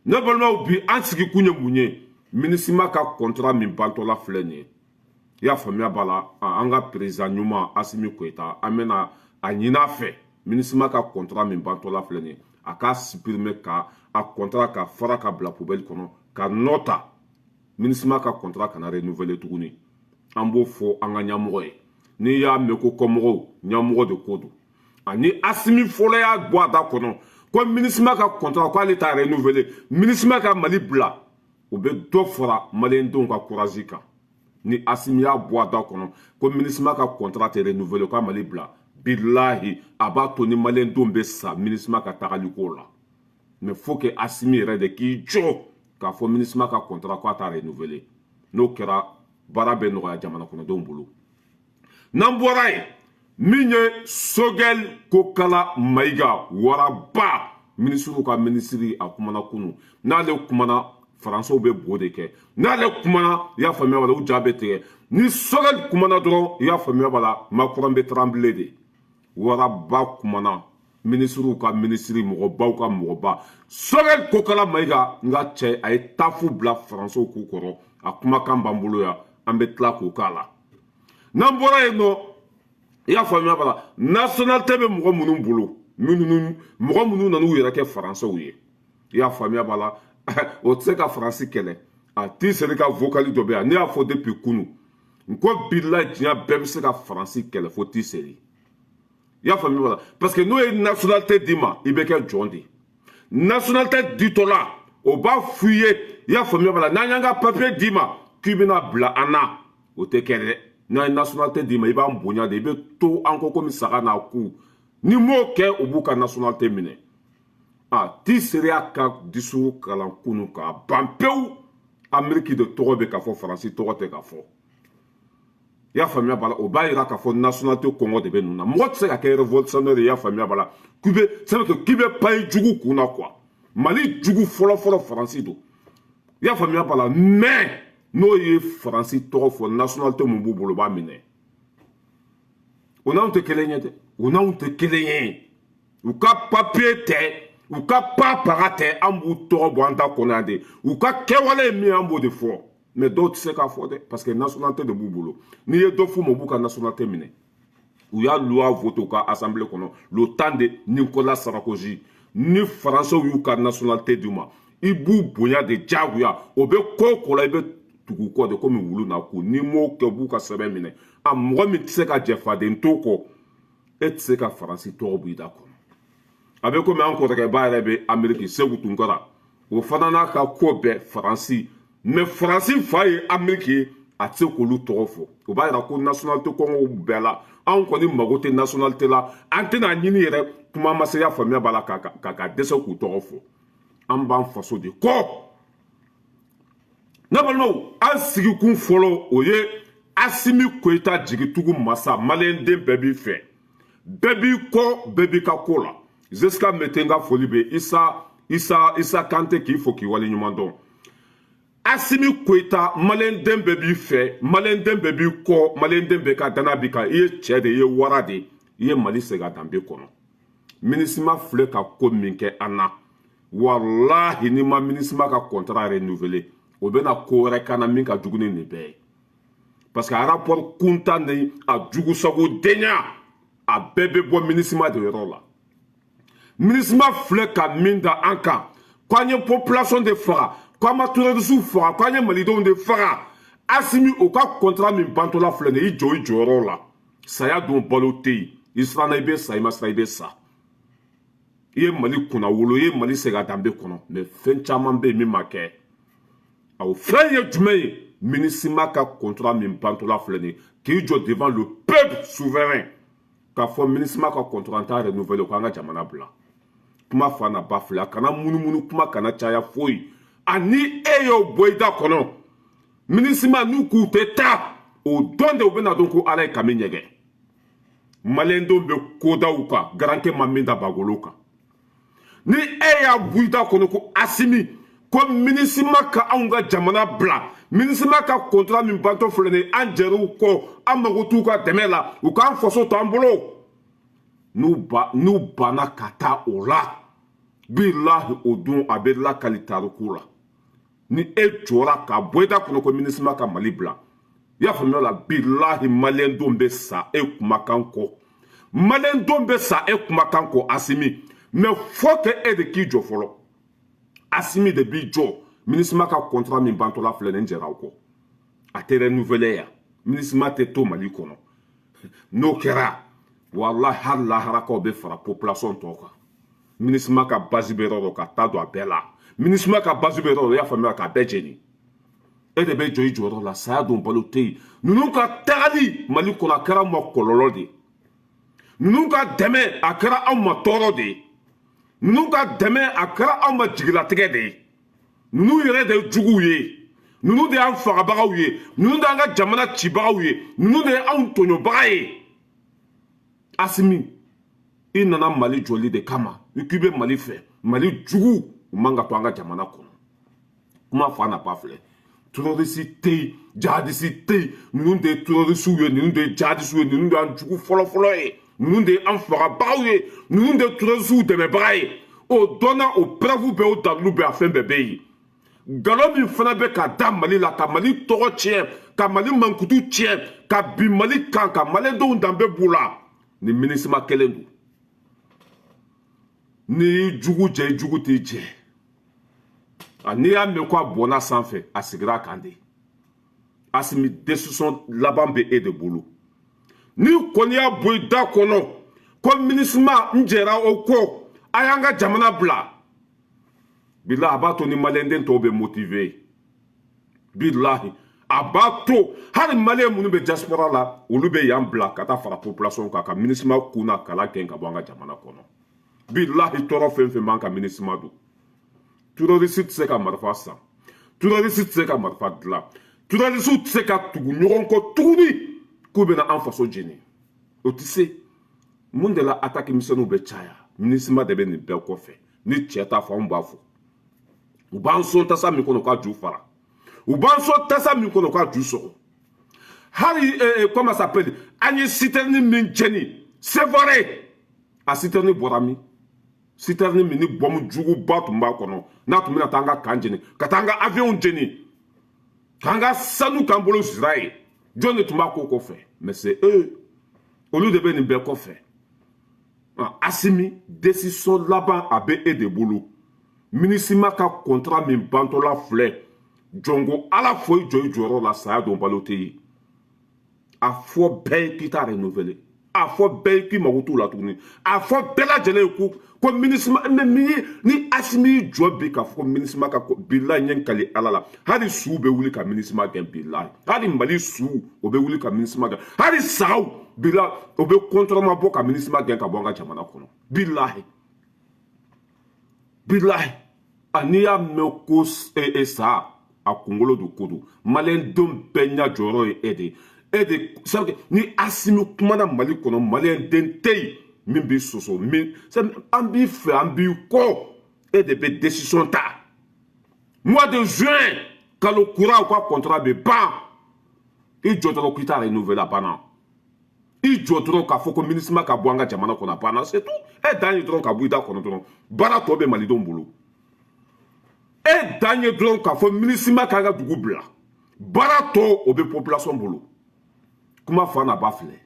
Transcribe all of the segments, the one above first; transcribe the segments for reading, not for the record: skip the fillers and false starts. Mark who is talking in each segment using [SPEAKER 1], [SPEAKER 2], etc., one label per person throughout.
[SPEAKER 1] Ne balimaw, bi an sigi kun ye mun ye? MINUSMA ka contrat min bantɔla filɛ nin ye, i y'a faamuya b'a la, an ka président ɲuman Assimi Goïta, an bɛna a ɲini a fɛ, MINUSMA ka contrat min bantɔla filɛ nin ye, a k'a supprimer, ka a contrat ka fara ka bila poubelle kɔnɔ, ka nɔ ta MINUSMA ka contrat kana renouveler tuguni. An b'o fɔ an ka ɲɛmɔgɔ ye. N'i y'a mɛn ko kɔmɔgɔw, ɲɛmɔgɔ de ko don. Ani Assimi fɔlɔ y'a bɔ a da kɔnɔ ko MINUSMA ka contrat, k'ale t'a renouveler, MINUSMA ka Mali bila, o bɛ dɔ fara maliyɛndenw ka courage kan. Ni Assimi y'a bɔ a da kɔnɔ ko MINUSMA ka contrat tɛ renouveler, k'a Mali bila, bilahi, a b'a to ni maliyɛndenw bɛ sa MINUSMA ka tagali ko la. Mais faut que Assimi yɛrɛ de k'i jɔ k'a fɔ MINUSMA ka contrat, k'a t'a renouveler. N'o kɛra, baara bɛ nɔgɔya jamana kɔnɔdenw bolo. N'an bɔra yen, min ye Choguel Kokalla Maïga, waraba, minisiriw ka minisiri, a kumana kunu. N'ale kumana, Faransɛw bɛ bo de kɛ. N'ale kumana, i y'a faamuya b'a la, u ja bɛ tigɛ. Ni Choguel kumana dɔrɔn, i y'a faamuya b'a la, Macron bɛ trembler de. Waraba kumana, minisiriw ka minisiri, mɔgɔbaw ka mɔgɔba, Choguel Kokalla Maïga, n ka cɛ, a ye tafu bila Faransɛw k'u kɔrɔ. A kumakan b'an bolo yan, an bɛ tila k'o k'a la. N'an bɔra yen nɔ, i y'a faamuya b'a la, nationalité bɛ mɔgɔ minnu bolo, minnu mɔgɔ minnu nan'u yɛrɛ kɛ Faransɛw ye, i y'a faamuya b'a la, o tɛ se ka Faransi kɛlɛ. A t'i seri ka vocal dɔ bɛ yan. Ne y'a fɔ depuis kunu, n ko bilahi, diɲɛ bɛɛ bɛ se ka Faransi kɛlɛ fo t'i seri, i y'a faamuya b'a la, parce que n'o ye nationalité d'i ma, i bɛ kɛ jɔn de ye. Nationalité ditɔ la, o b'a f'i ye, i y'a faamuya b'a la, n'an y'an ka papier d'i ma k'i bɛna bila an na, o tɛ kɛ dɛ. N'an ye nationalité d'i ma, i b'an bonya de, i bɛ to an kɔ komi saga n'a ku. Ni m'o kɛ, u b'u ka nationalité minɛ. A ti sereya ka discours kalan kunu k'a ban pewu. Ameriki de tɔgɔ bɛ ka fɔ, Faransi tɔgɔ tɛ ka fɔ, i y'a faamuya b'a la. O b'a yira k'a fɔ nationalité kɔngɔ de bɛ ninnu na. Mɔgɔ tɛ se ka kɛ révolutionnaire ye, i y'a faamuya b'a la, k'i bɛ, c'est à dire k'i bɛ paye jugu kun na quoi. Mali jugu fɔlɔ fɔlɔ, Faransi don, i y'a faamuya b'a la. Mais n'o ye Faransi tɔgɔ fɔ, nationalité mun b'u bolo, o b'a minɛ. O n'anw tɛ kelen ye dɛ, o n'anw tɛ kelen ye. U ka papier tɛ, u ka pa paga tɛ, an b'u tɔgɔ bɔ an ta kɔnɔ yan de. U ka kɛwale ye min ye, an b'o de fɔ. Mais dɔw tɛ se k'a fɔ dɛ, parce que nationalité de b'u bolo. N'i ye dɔ f'u ma, u b'u ka nationalité minɛ. U y'a loi voté u ka assemblée kɔnɔ le temps de Nicolas Sarkozy. Ni Faransɛw y'u ka nationalité d'u ma, i b'u bonya de diyagoya. O bɛ ko o ko la, i bɛ tugu u kɔ de komi wulu n'a ku. N'i m'o kɛ, u b'u ka sɛbɛn minɛ. A mɔgɔ min tɛ se ka jɛ faden to kɔ, e tɛ se ka Faransi tɔgɔ bɔ i da kɔnɔ. A bɛ komi an kɔrɔkɛba yɛrɛ bɛ Ameriki, Segu Tunkara, o fana n'a ka ko bɛɛ Faransi, mais Faransi fa ye Ameriki ye, a tɛ se k'olu tɔgɔ fɔ. O b'a yira ko nationalité kɔngɔw bɛɛ la. Anw kɔni mago tɛ nationalité la, an tɛna ɲini yɛrɛ. Kuma ma se, y'a faamuya b'a la, ka dɛsɛ k'u tɔgɔ fɔ. An b'an faso de kɔ. Ne balimaw, an sigikun fɔlɔ, o ye Assimi Goïta, jigitugu masa. Maliyɛnden bɛɛ b'i fɛ, bɛɛ b'i kɔ, bɛɛ b'i ka ko la. Jusqu'à maintenant, n ka foli bɛ Isa, Isa, Isa Kante, k'i fo k'i waleɲuman dɔn. Assimi Goïta, maliyɛnden bɛɛ b'i fɛ, maliyɛnden bɛɛ b'i kɔ, maliyɛnden bɛɛ ka danaya b'i kan. I ye cɛ de, i ye wara de, i ye Mali segin a danbe kɔnɔ. MINUSMA filɛ ka ko min kɛ an na, walahi, n'i ma MINUSMA ka contrat renouveler, o bɛna ko wɛrɛ k'an na min ka jugu ni nin bɛɛ ye, parce que a rapport kuntan ni a jugusago denya, a bɛɛ bɛ bɔ MINUSMA de yɔrɔ la. MINUSMA filɛ ka min da an kan, k'an ye population de faga, k'an ma terroriste faga, k'an ye malidenw de faga. Assimi, o ka contrat min bantɔla filɛ nin ye, i jɔ i jɔyɔrɔ la. Saya don, balo tɛ yen. I siranna, i bɛ sa, i ma siran, i bɛ sa. I ye Mali kunna wolo, i ye Mali segin a danbe kɔnɔ, mais fɛn caman bɛ yen min ma kɛ. Awɔ, fɛn ye jumɛn ye? MINUSMA ka contrat min bantɔla filɛ nin ye, k'i jɔ devant le peuple souverain k'a fɔ MINUSMA ka contrat t'a renouveler, k'an ka jamana bila. Kuma fa na ba filɛ, a kana munumunu, kuma kana caya foyi. Ani e y'o bɔ i da kɔnɔ, MINUSMA n'u k'u tɛ taa, o dɔn de, u bɛna dɔn ko Ala ye kami ɲɛgɛn. Maliyɛndenw bɛ kodaw kan, garankɛ ma min da bagolo kan. Ni e y'a bɔ i da kɔnɔ ko Assimi, ko MINUSMA ka anw ka jamana bila, MINUSMA ka contrat min bantɔ filɛ nin ye, an jɛr'u kɔ, an mago t'u ka dɛmɛ la, u k'an faso to an bolo, n'u ba n'u banna ka taa o la. Bilahi, o don a bɛ lakali tariku la. Ni e jɔra ka bɔ i da kɔnɔ ko MINUSMA ka Mali bila, i y'a faamuya la, bilahi, maliyɛndenw bɛ sa e kumakan kɔ. Maliyɛndenw bɛ sa e kumakan kɔ, Asimi. Mais faut que e de k'i jɔ fɔlɔ. Asimi de b'i jɔ. MINUSMA ka contrat min bantɔla filɛ nin, jɛra o kɔ, a tɛ renouveler yan. MINUSMA tɛ to Mali kɔnɔ. N'o kɛra, walahi, hali laharakaw bɛ fara population tɔw kan. MINUSMA ka base bɛ yɔrɔ dɔ, ka taa don a bɛɛ la. MINUSMA ka base bɛ yɔrɔ dɔ, i y'a faamuya, k'a bɛɛ jeni. E de bɛ jɔ i jɔyɔrɔ la. Saya don, balo tɛ yen. Ninnu ka tagali Mali kɔnɔ, a kɛra anw ma kɔlɔlɔ de ye. Ninnu ka dɛmɛ, a kɛra anw ma tɔɔrɔ de ye. Ninnu ka dɛmɛ, a kɛra anw ma jigilatigɛ de ye. Ninnu yɛrɛ de ye juguw ye. Ninnu de y'an fagabagaw ye. Ninnu de y'an ka jamana cibagaw ye. Ninnu de ye anw tɔɲɔbaga ye. Asimi, i nana Mali jɔli de kama. I k'i bɛ Mali fɛ. Mali jugu, u man ka to an ka jamana kɔnɔ. Kuma fa na ba filɛ. Terroriste tɛ yen, jihadiste tɛ yen. Ninnu de ye terroristew ye, ninnu de ye jihadistew ye, ninnu de y'an jugu fɔlɔfɔlɔ ye, ninnu de ye an fagabagaw ye, ninnu de ye terroristew dɛmɛbaga ye. O dɔnna, o preuve bɛɛ, o dalilu bɛɛ, a fɛn bɛɛ bɛ yen. Nkalon min fana bɛ ka da Mali la, ka Mali tɔgɔ tiɲɛ, ka Mali mankutu tiɲɛ, ka bin Mali kan, ka maliyɛndenw danbe b'u la, ni MINUSMA kelen don. N'i y'i jugu jɛ, i jugu t'i jɛ. A n'i y'a mɛn ko a bɔnna sanfɛ, a sigira a kan de. Asimi, décision laban bɛ e de bolo. N'i kɔni y'a bɔ i da kɔnɔ ko MINUSMA, n jɛra o kɔ, a y'an ka jamana bila, bilahi, a b'a to ni maliyɛnden tɔw bɛ motiver. Bilahi, a b'a to hali maliyɛn minnu bɛ diaspora la, olu bɛ yan bila ka taa fara population kan, ka MINUSMA kun n'a kala gɛn ka bɔ an ka jamana kɔnɔ. Bilahi, tɔɔrɔ fɛn fɛn b'an ka MINUSMA don. Terroriste tɛ se ka marifa san, terroriste tɛ se ka marifa dilan, terroriste tɛ se ka tugu ɲɔgɔn kɔ tuguni k'u bɛna an faso jeni. O tɛ se. Mun de la attaque misɛnninw bɛ caya? MINUSMA de bɛ nin bɛɛ kɔfɛ. Ni cɛ t'a fɔ, anw b'a fɔ. U b'an sɔn tasa min kɔnɔ, u ka ju fara. U b'an sɔn tasa min kɔnɔ, u ka ju sɔgɔ. Hali comment ça s'appelle, an ye citerne min jeni Sévaré, a citerne bɔra min? Citerne min ni bɔmu juguba tun b'a kɔnɔ, n'a tun bɛna taa an ka camp jeni, ka taa an ka avion jeni, k'an ka sanu k'an bolo sira ye, jɔn de tun b'a ko kɔfɛ? Mais c'est eux, olu de bɛ nin bɛɛ kɔfɛ. Asimi, décision laban, a bɛ e de bolo. MINUSMA ka contrat min bantɔla filɛ, jɔnko Ala fo, i jɔ i jɔyɔrɔ la. Saya don, balo tɛ yen. A fɔ bɛɛ ye k'i t'a renouveler. A fɔ bɛɛ ye k'i mago t'u la tuguni. A fɔ bɛɛ lajɛlen ye ko MINUSMA. Mais min ye ni Asimi y'i jɔ bi k'a fɔ MINUSMA ka, bilahi, n ye n kali Ala la, hali suw bɛ wuli ka MINUSMA gɛn. Bilahi, hali Mali suw, o bɛ wuli ka MINUSMA gɛn. Hali sagaw, bilahi, o bɛ kɔntɔrɔma bɔ ka MINUSMA gɛn ka bɔ an ka jamana kɔnɔ. Bilahi, bilahi, a n'i y'a mɛn ko sa, a kunkolo don ko don. Maliyɛndenw bɛɛ ɲɛ jɔyɔrɔ ye e de ye. E de sabu ni Asimi kumana Mali kɔnɔ, maliyɛnden tɛ yen min b'i sɔsɔ. Min an b'i fɛ, an b'i kɔ. E de bɛ décision ta. Mois de juin, kalo kura, u ka contrat bɛ ban. I jɔ dɔrɔn k'i t'a renouveler, a banna. I jɔ dɔrɔn k'a fɔ ko MINUSMA ka bɔ an ka jamana kɔnɔ, a banna, c'est tout. E dan ye dɔrɔn ka bɔ i da kɔnɔ dɔrɔn, baara tɔ bɛ malidenw bolo. E dan ye dɔrɔn k'a fɔ MINUSMA k'an ka dugu bila, baara tɔ, o bɛ population bolo. Kuma fa n'a ba filɛ.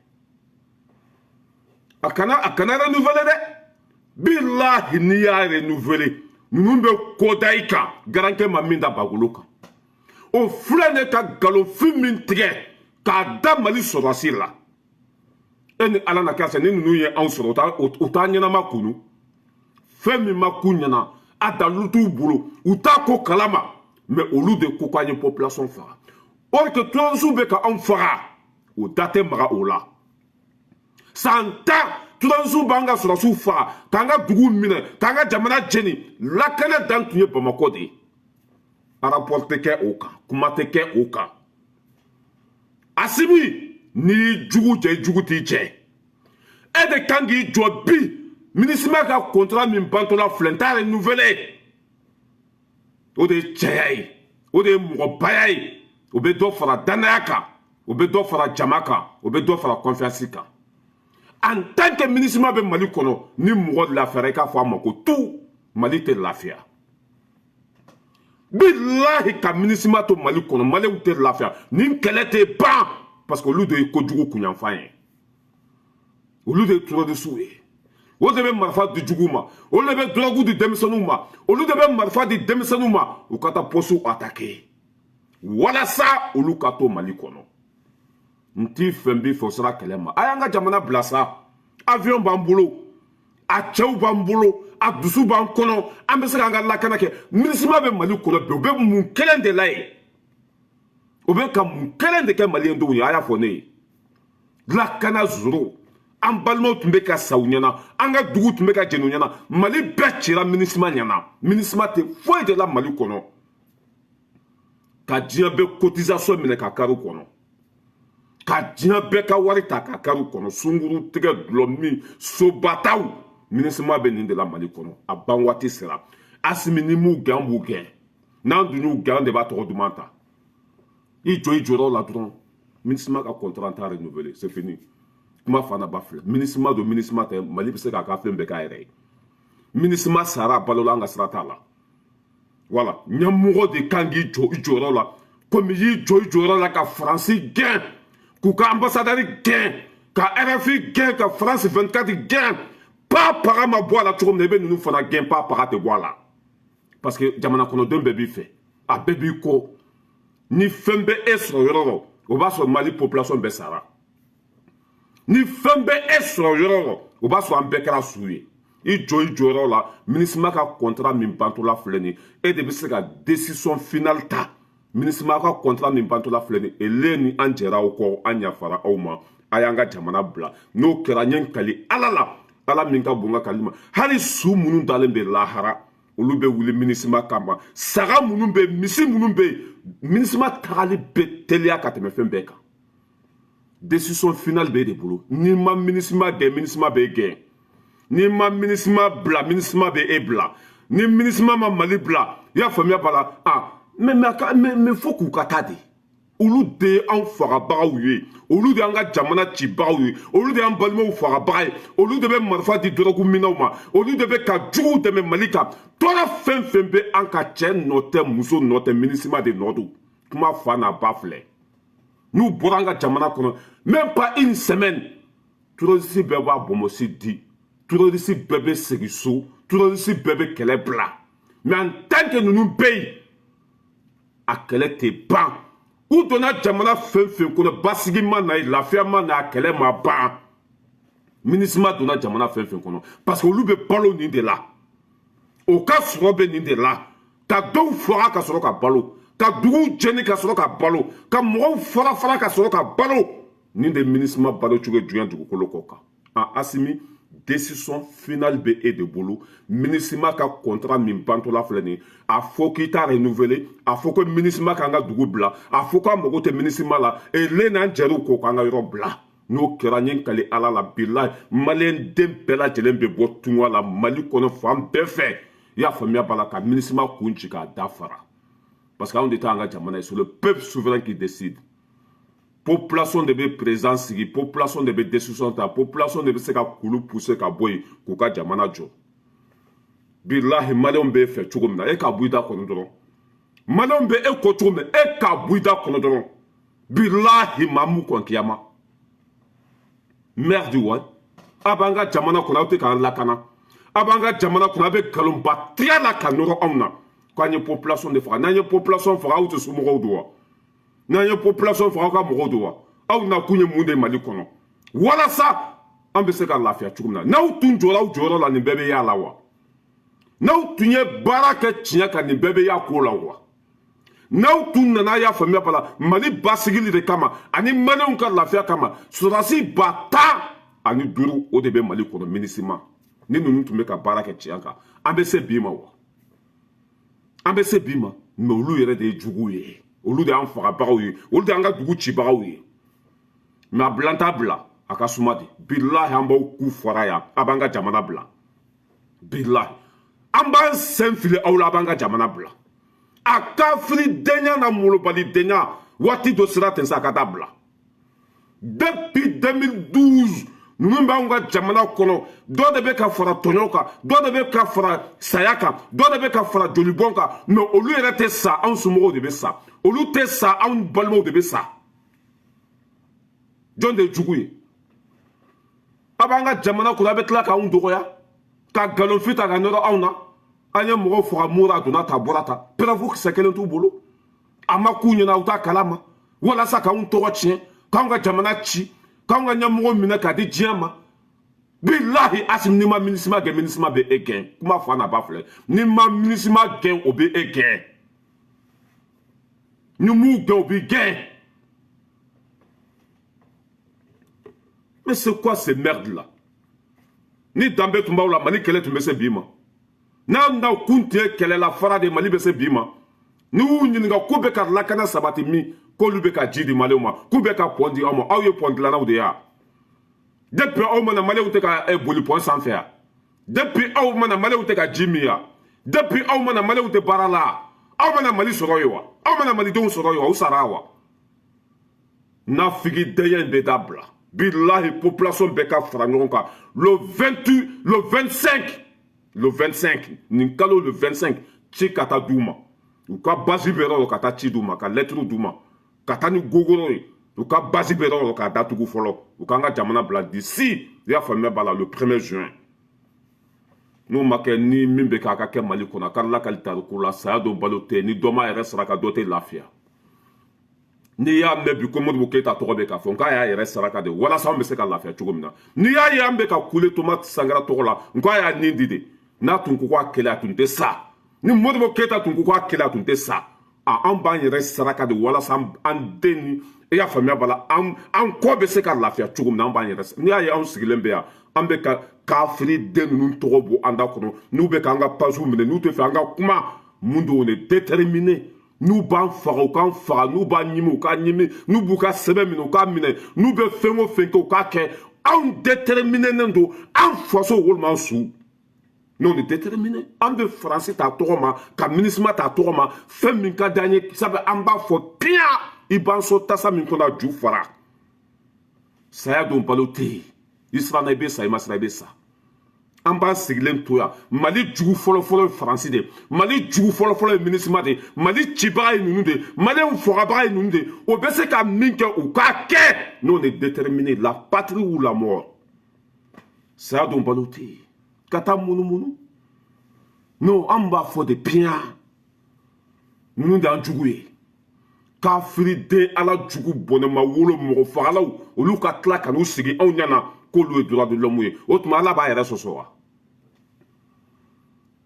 [SPEAKER 1] A kana renouveler dɛ. Bilahi, n'i y'a renouveler, ninnu bɛ ko da i kan, garankɛ ma min da bagolo kan. O filɛ ne ka nkalonfin min tigɛ k'a da Mali sɔrɔdasi la. E ni Ala na kɛ, ni ninnu ye anw sɔrɔ, u t'a ɲɛnama kunu. Fɛn min ma k'u ɲɛna, a dalilu t'u bolo, u t'a ko kalama. Mais olu de ko k'an ye population faga, or que terroristes bɛ ka anw faga, o da tɛ maga o la. San 10, terroristes b'an ka sɔrɔdasiw faga, k'an ka duguw minɛ, k'an ka jamana jeni. Lakana dan tun ye Bamakɔ de ye. Rapport tɛ kɛ o kan, kuma tɛ kɛ o kan. Asimi, n'i y'i jugu jɛ, i jugu t'i jɛ. E de kan k'i jɔ bi. MINUSMA ka contrat min bantɔla filɛ, n t'a renouveler. O de ye cɛya ye, o de ye mɔgɔbaya ye. O bɛ dɔ fara danaya kan, o bɛ dɔ fara jama kan, o bɛ dɔ fara confiance kan. En tant que MINUSMA bɛ Mali kɔnɔ, ni mɔgɔ lafiyara, i k'a fɔ a ma ko tu. Mali tɛ lafiya. Bilahi, ka MINUSMA to Mali kɔnɔ, Maliyɛnw tɛ lafiya. Nin kɛlɛ tɛ ban, parce que olu de ye kojugu kunyanfan ye, olu de ye terroristew ye. O de bɛ marifa di jugu ma, olu de bɛ dɔrɔgu di denmisɛnninw ma, olu de bɛ marifa di denmisɛnninw ma u ka taa postew attaquer walasa olu ka to Mali kɔnɔ. N t'i fɛn b'i fɛ, o sera kɛlɛ ma. A y'an ka jamana bila sa. Avion b'an bolo, a cɛw b'an bolo, a dusu b'an kɔnɔ, an bɛ se k'an ka lakana kɛ. MINUSMA bɛ Mali kɔnɔ bi, u bɛ mun kelen de la yen? U bɛ ka mun kelen de kɛ Maliyɛndenw ye? A y'a fɔ ne ye. Lakana zoro. An balimaw tun bɛ ka sa u ɲɛna, an ka dugu tun bɛ ka jeni u ɲɛna, Mali bɛɛ cira MINUSMA ɲɛna. MINUSMA tɛ foyi de la Mali kɔnɔ, ka diɲɛ bɛɛ cotisation minɛ ka kari kɔnɔ, ka diɲɛ bɛɛ ka wari ta ka kari kɔnɔ, sunkuru tigɛ, dulɔ min, sobataw. MINUSMA bɛ nin de la Mali kɔnɔ. A ban waati sera. Asimi, ni m'u gɛn, an b'u gɛn. N'an dun y'u gɛn, an de b'a tɔgɔ duman ta. I jɔ i jɔyɔrɔ la dɔrɔn. MINUSMA ka contrat t'a renouveler, c'est fini. Kuma fa na ba filɛ. MINUSMA don, MINUSMA tɛ, Mali bɛ se k'a ka fɛn bɛɛ k'a yɛrɛ ye. MINUSMA sara, a balola, an ka sira t'a la. Wala ɲɛmɔgɔ de kan k'i jɔ i jɔyɔrɔ la, komi i y'i jɔ i jɔyɔrɔ la ka Faransi gɛn, k'u ka ambassadeur gɛn, ka RFI gɛn, ka France 24 gɛn, pa paga ma bɔ a la cogo min na, i bɛ ninnu fana gɛn, pa paga tɛ bɔ a la, parce que jamana kɔnɔden bɛɛ b'i fɛ, a bɛɛ b'i kɔ. Ni fɛn bɛ e sɔrɔ yɔrɔ o, o b'a sɔrɔ Mali population bɛɛ sara. Ni fɛn bɛ e sɔrɔ yɔrɔ o, o b'a sɔrɔ an bɛɛ kɛra su ye. I jɔ i jɔyɔrɔ la. MINUSMA ka contrat min bantɔla filɛ nin, e de bɛ se ka décision finale ta. MINUSMA ka contrat min bantɔla filɛ nin, ele ni an jɛra aw kɔ, an yafara aw ma, a y'an ka jamana bila. N'o kɛra, n ye n kali Ala la, Ala min ka bon ka kali ma, hali su minnu dalen bɛ lahara, olu bɛ wuli MINUSMA kama. Saga minnu bɛ yen, misi minnu bɛ yen, MINUSMA tagali bɛ teliya ka tɛmɛ fɛn bɛɛ kan. Décision finale b'e de bolo. N'i ma MINUSMA gɛn, MINUSMA b'e gɛn. N'i ma MINUSMA bila, MINUSMA bɛ e bila. Ni MINUSMA ma Mali bila, i y'a faamuya b'a la. Ah, mais fo k'u ka taa de. Olu de ye anw fagabagaw ye, olu de y'an ka jamana cibagaw ye, olu de y'an balimaw fagabaga ye, olu de bɛ marifa di dɔrɔgu minɛw ma, olu de bɛ ka juguw dɛmɛ Mali kan. Tɔɔrɔ fɛn fɛn bɛ an ka, cɛ nɔ tɛ, muso nɔ tɛ, MINUSMA de nɔ don. Kuma fa n'a ba filɛ. N'u bɔra an ka jamana kɔnɔ, même pas une semaine, terroriste bɛɛ b'a bɔnbɔsi di, terroriste bɛɛ bɛ segin so, terroriste bɛɛ bɛ kɛlɛ bila. Mais en tant que ninnu bɛ yen, a kɛlɛ tɛ ban. U donna jamana fɛn fɛn kɔnɔ, basigi ma na ye, lafiya ma na, a kɛlɛ ma ban. MINUSMA donna jamana fɛn fɛn kɔnɔ, parce que olu bɛ balo nin de la, o ka sɔrɔ bɛ nin de la, ka dɔw faga ka sɔrɔ ka balo, ka duguw jɛni ka sɔrɔ ka balo, ka mɔgɔw fara fara ka sɔrɔ ka balo. Nin de MINUSMA balo cogo ye diɲɛ dugukolo kɔ kan. A Asimi, décision finale bɛ e de bolo. MINUSMA ka contrat min bantɔla filɛ nin ye, a fɔ k'i t'a renouveler, a fɔ ko MINUSMA k'an ka dugu bila, a fɔ k'an mago tɛ MINUSMA la, ele n'an jɛr'u kɔ k'an ka yɔrɔ bila. N'o kɛra, n ye n kali Ala la, bilahi, Maliyɛn den bɛɛ lajɛlen bɛ bɔ tunga la Mali kɔnɔ fan bɛɛ fɛ, i y'a faamuya b'a la, ka MINUSMA kun ci k'a da fara, parce que anw de t'an ka jamana ye. C'est le peuple souverain qui décide. Population de bɛ président sigi, population de bɛ décision ta, population de bɛ se ka kulu pousser ka bɔ yen k'u ka jamana jɔ. Bilahi, Maliyɛnw b'e fɛ cogo min na, e k'a bɔ i da kɔnɔ dɔrɔn. Maliyɛnw bɛ e kɔ cogo min na, e k'a bɔ i da kɔnɔ dɔrɔn. Bilahi, maa m'u kɔn kiyama. Merde wa, a b'an ka jamana kɔnɔ, aw tɛ k'an lakana. A b'an ka jamana kɔnɔ, a bɛ nkalonba tigɛ la ka nɔrɔ anw na k'an ye population de faga. N'an ye population faga, aw tɛ somɔgɔw don wa? N'an ye population faga, aw ka mɔgɔw don wa? Aw nakun ye mun de ye Mali kɔnɔ, walasa an bɛ se ka lafiya cogo min na? N'aw tun jɔra aw jɔyɔrɔ la, nin bɛɛ bɛ y'a la wa? N'aw tun ye baara kɛ tiɲɛ kan, nin bɛɛ bɛ y'a ko la wa? N'aw tun nana, y'a faamuya b'a la, Mali basigili de kama ani Maliyɛnw ka lafiya kama, sɔrɔdasi 10 005, o de bɛ Mali kɔnɔ MINUSMA. Ni ninnu tun bɛ ka baara kɛ tiɲɛ kan, an bɛ se bi ma wa? An bɛ se bi ma. Mais olu yɛrɛ de ye juguw ye, olu de y'an fagabagaw ye, olu de y'an ka dugu cibagaw ye. Mais a bila, n t'a bila, a ka suma de. Bilahi, an b'aw ku fara yan, a b'an ka jamana bila. Bilahi, an b'an sen fili aw la, a b'an ka jamana bila. A kafiridenya na molobalidenya waati dɔ sera ten sa, a ka taa bila. Depuis 2012, Ninnu b'anw ka jamana kɔnɔ, dɔ de bɛ ka fara tɔɲɔ kan, dɔ de bɛ ka fara saya kan, dɔ de bɛ ka fara jolibɔn kan. Mais olu yɛrɛ tɛ sa, anw somɔgɔw de bɛ sa. Olu tɛ sa, anw balimaw de bɛ sa. Jɔn de ye jugu ye? A b'an ka jamana kɔnɔ, a bɛ tila k'anw dɔgɔya, ka nkalonfin ta ka nɔrɔ anw na. An ye mɔgɔw faga, Mura donna ta, bɔra ta, preuve kisɛ kelen t'u bolo. A ma k'u ɲɛna, u t'a kalama, walasa k'anw tɔgɔ tiɲɛ, k'anw ka jamana ci, k'anw ka ɲɛmɔgɔ minɛ k'a di diɲɛ ma. Bilahi, Asimi, n'i ma MINUSMA gɛn, MINUSMA bɛ e gɛn. Kuma fa n'a ba filɛ, n'i ma MINUSMA gɛn, o bɛ e gɛn. Ni m'u gɛn, o b'i gɛn. Mais c'est quoi ces merdes là? Ni danbe tun b'aw la, Mali kɛlɛ tun bɛ se bi ma. N'a n'aw kun tun ye kɛlɛla fara de, Mali bɛ se bi ma. Ni y'u ɲininka k'u bɛ ka lakana sabati min, k'olu bɛ ka ji di Maliyɛnw ma, k'u bɛ ka pɔn di aw ma, aw ye pɔn dilannaw de ye wa? Depuis aw mana, Maliyɛnw tɛ ka boli pɔn sanfɛ yan. Depuis aw mana, Maliyɛnw tɛ ka ji min yan. Depuis aw mana, Maliyɛnw tɛ baara la. Aw mana Mali sɔrɔ yen wa? Aw mana Malidenw sɔrɔ yen wa? U sara wa? Nafigi dɛɲɛ in bɛ dabila. Bilahi, population bɛɛ ka fara ɲɔgɔn kan le 28, le 25, le 25 nin kalo, le 25, ci ka taa d'u ma. U ka base bɛ yɔrɔ, ka taa ci d'u ma, ka lettre d'u ma, ka taa ni gogoro ye. U ka base bɛ yɔrɔ, k'a datugu fɔlɔ. U k'an ka jamana bila d'ici, i y'a faamuya b'a la, le 1er juin. N'o ma kɛ, ni min bɛ k'a ka kɛ Mali kɔnɔ, a ka lakali tariku la, saya don balo tɛ. Ni dɔ m'a yɛrɛ saraka, dɔ tɛ lafiya. N'i y'a mɛn bi ko Modibo Keyita tɔgɔ bɛ k'a fɔ, n k'a y'a yɛrɛ saraka de walasa an bɛ se ka lafiya cogo min na. N'i y'a ye an bɛ ka kule Thomas Sankara tɔgɔ la, n k'a y'a nin di de. N'a tun ko k'a kɛlɛ, a tun tɛ sa. Ni Modibo Keyita tun ko k'a kɛlɛ, a tun tɛ sa. A an b'an yɛrɛ saraka de walasa an den ni, i y'a faamuya b'a la, an kɔ bɛ se ka lafiya cogo min na. An b'an yɛrɛ, n'i y'a ye anw sigilen bɛ yan, an bɛ ka kafiri den ninnu tɔgɔ bɔ an da kɔnɔ, n'u bɛ k'an ka pagew minɛ, n'u tɛ fɛ an ka kuma mun don, on est déterminé. N'u b'an faga, u k'an faga. N'u b'an ɲimi, u k'an ɲimi. N'u b'u ka sɛbɛn minɛ, u k'a minɛ. N'u bɛ fɛn o fɛn kɛ, u k'a kɛ. Anw déterminénen don, an faso walima an su. N'on est déterminé. An bɛ Faransi ta tɔgɔ ma, ka MINUSMA ta tɔgɔ ma, fɛn min ka d'an ye sabu an b'a fɔ piyan. I b'an sɔn tasa min kɔnɔ, a ju fara. Saya don balo tɛ yen. I siranna, i bɛ sa. I ma siran, i bɛ sa. An b'an sigilen to yan. Mali jugu fɔlɔfɔlɔ ye Faransi de, Mali jugu fɔlɔfɔlɔ ye MINUSMA de, Mali cibaga ye ninnu de, Maliyɛnw fagabaga ye ninnu de. O bɛ se ka min kɛ, u k'a kɛ. N'on est déterminé, la patrie ou la mort. Saya don balo tɛ yen. Ka taa munumunu non, an b'a fɔ de piyan, ninnu de y'an jugu ye. Kafiriden ala jugu bɔnɛma wolo mɔgɔ fagalaw, olu ka tila ka n'u sigi anw ɲɛna k'olu ye droit de l'homme ye. O tuma, Ala b'a yɛrɛ sɔsɔ wa?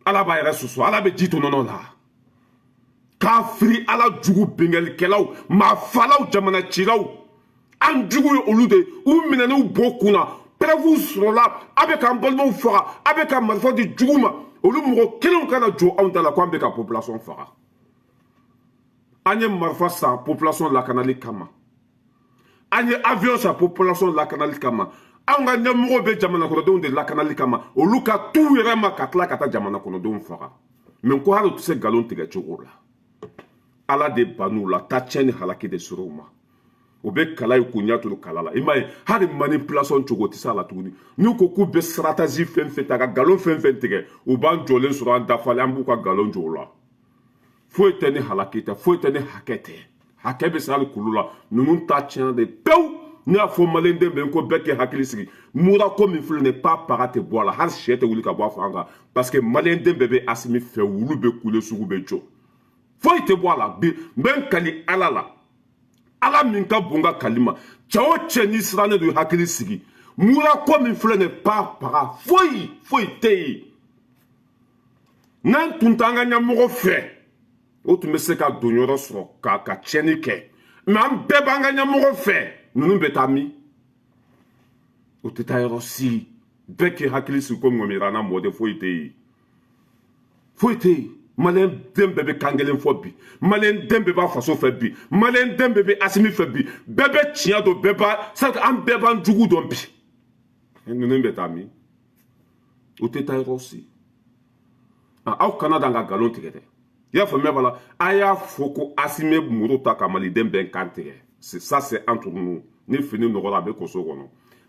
[SPEAKER 1] Ala b'a yɛrɛ sɔsɔ? Ala bɛ ji to nɔnɔ la? Kafiri ala jugu bingalikɛlaw, maafalaw, jamana cilaw, an jugu ye olu de. U minɛn'u bɔ kun na, preuve sɔrɔla, a bɛ k'an balimaw faga, a bɛ ka marifa di jugu ma. Olu mɔgɔ kelenw kana jɔ anw ta la ko an bɛ ka population faga. An ye marifa san population lakanali kama, an ye avion san population lakanali kama, anw ka ɲɛmɔgɔw bɛ jamana kɔnɔdenw de lakanali kama. Olu ka t'u yɛrɛ ma ka tila ka taa jamana kɔnɔdenw faga. Mɛ ko hali u tɛ se nkalon tigɛ cogo la. Ala de bann'u la, taa tiɲɛ ni halaki de sɔrɔ u ma. U bɛ kala ye k'u ɲɛ turu kala la. I m'a ye, hali manipulation cogo tɛ se a la tuguni. N'u ko k'u bɛ stratégie fɛn fɛn ta ka nkalon fɛn fɛn tigɛ, u b'an jɔlen sɔrɔ, an dafalen, an b'u ka nkalon jɔ o la. Foyi tɛ ni halaki tɛ, foyi tɛ ni hakɛ tɛ. Hakɛ bɛ se hali kulu la. Ninnu ta tiɲɛna de pewu. Ne y'a fɔ maliyɛnden bɛɛ ko bɛɛ k'i hakili sigi. Mura ko min filɛ nin ye, pa paga tɛ bɔ a la, hali sɛ tɛ wuli ka bɔ a fan kan, parce que maliyɛnden bɛɛ bɛ Asimi fɛ. Wulu bɛ kule, sugu bɛ jɔ, foyi tɛ bɔ a la. Bi n bɛ n kali Ala la, Ala min ka bon ka kali ma. Cɛ o cɛ, n'i sirannen don, i hakili sigi. Mura ko min filɛ nin ye, pa paga, foyi foyi tɛ yen. N'an tun t'an ka ɲɛmɔgɔ fɛ, o tun bɛ se ka don yɔrɔ sɔrɔ ka tiɲɛni kɛ. Mɛ an bɛɛ b'an ka ɲɛmɔgɔ fɛ. Ninnu bɛ taa min? O tɛ taa yɔrɔ si. Bɛɛ k'i hakili sigi ko ŋɔmira mɔden, foyi tɛ yen, foyi tɛ yen. Maliyɛn den bɛɛ bɛ kan kelen fɔ bi, maliyɛn den bɛɛ b'a faso fɛ bi, maliyɛn den bɛɛ bɛ Asimi fɛ bi. Bɛɛ bɛ tiɲɛ dɔn, bɛɛ b'a c'est an bɛɛ b'an jugu dɔn bi. Ninnu bɛ taa min? O tɛ taa yɔrɔ si. Aw kana dan ka nkalon tigɛ dɛ. I y'a faamuya b'a la, a y'a fɔ ko Asimi ye muru ta ka maliden bɛɛ kan tigɛ. Ça, c'est entre nous. Ni fini nɔgɔra, a bɛ ko so kɔnɔ.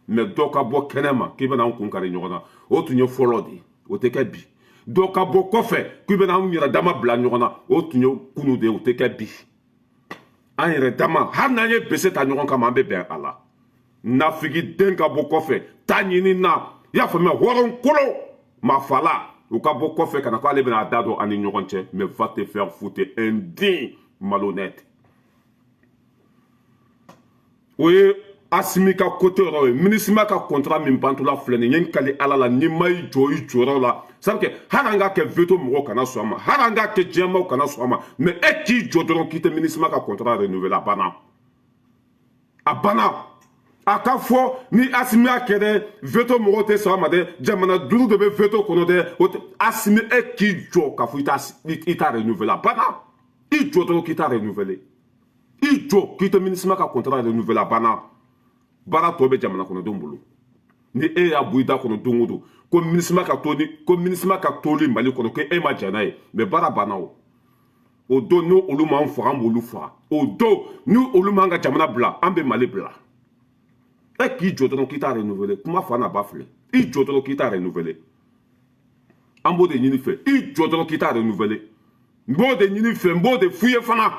[SPEAKER 1] Mais dɔ ka bɔ kɛnɛ ma k'i bɛna an kun kari ɲɔgɔn na, o tun ye fɔlɔ de ye, o tɛ kɛ bi. Dɔ ka bɔ kɔfɛ k'i bɛna anw yɛrɛ dama bila ɲɔgɔn na, o tun ye kunu de ye, o tɛ kɛ bi. An yɛrɛ dama, hali n'an ye bese ta ɲɔgɔn kama, an bɛ bɛn a la. Nafigi den ka bɔ kɔfɛ ta ɲini na, i y'a faamuya, hɔrɔn kolo mafala, u ka bɔ kɔfɛ ka na k'ale bɛna a da don an ni ɲɔgɔn cɛ. Mais va te faire foutre, indigne, malhonnête. O ye Asimi ka côté yɔrɔ ye. MINUSMA ka contrat min bantɔla filɛ nin ye, n kali Ala la, n'i ma i jɔ i jɔyɔrɔ la, c'est que hali an k'a kɛ veto, mɔgɔw kana sɔn a ma, hali an k'a kɛ diɲɛmaw kana sɔn a ma, mais e k'i jɔ dɔrɔn k'i tɛ MINUSMA ka contrat renouveler, a banna, a banna. A ka fɔ ni Asimi y'a kɛ dɛ, veto mɔgɔw tɛ sɔn a ma dɛ, jamana 5 de bɛ veto kɔnɔ dɛ, o tɛ. Asimi, e k'i jɔ k'a fɔ i t'a renouveler, a banna. I jɔ dɔrɔn k'i t'a renouveler, i jɔ k'i tɛ MINUSMA ka contrat renouveler, a banna. Baara tɔ bɛ jamana kɔnɔdenw bolo. Ni e y'a bɔ i da kɔnɔ don o don ko MINUSMA ka to ni ko MINUSMA ka toli Mali kɔnɔ, ko e ma jɛn n'a ye, mais baara banna. O don, ni olu m'an faga, an b'olu faga. O don, ni olu m'an ka jamana bila, an bɛ Mali bila. E k'i jɔ dɔrɔn k'i t'a renouveler, kuma fa n'a ba filɛ. I jɔ dɔrɔn k'i t'a renouveler, an b'o de ɲini fɛ. I jɔ dɔrɔn k'i t'a renouveler, n b'o de ɲini fɛ, n b'o de f'u ye fana.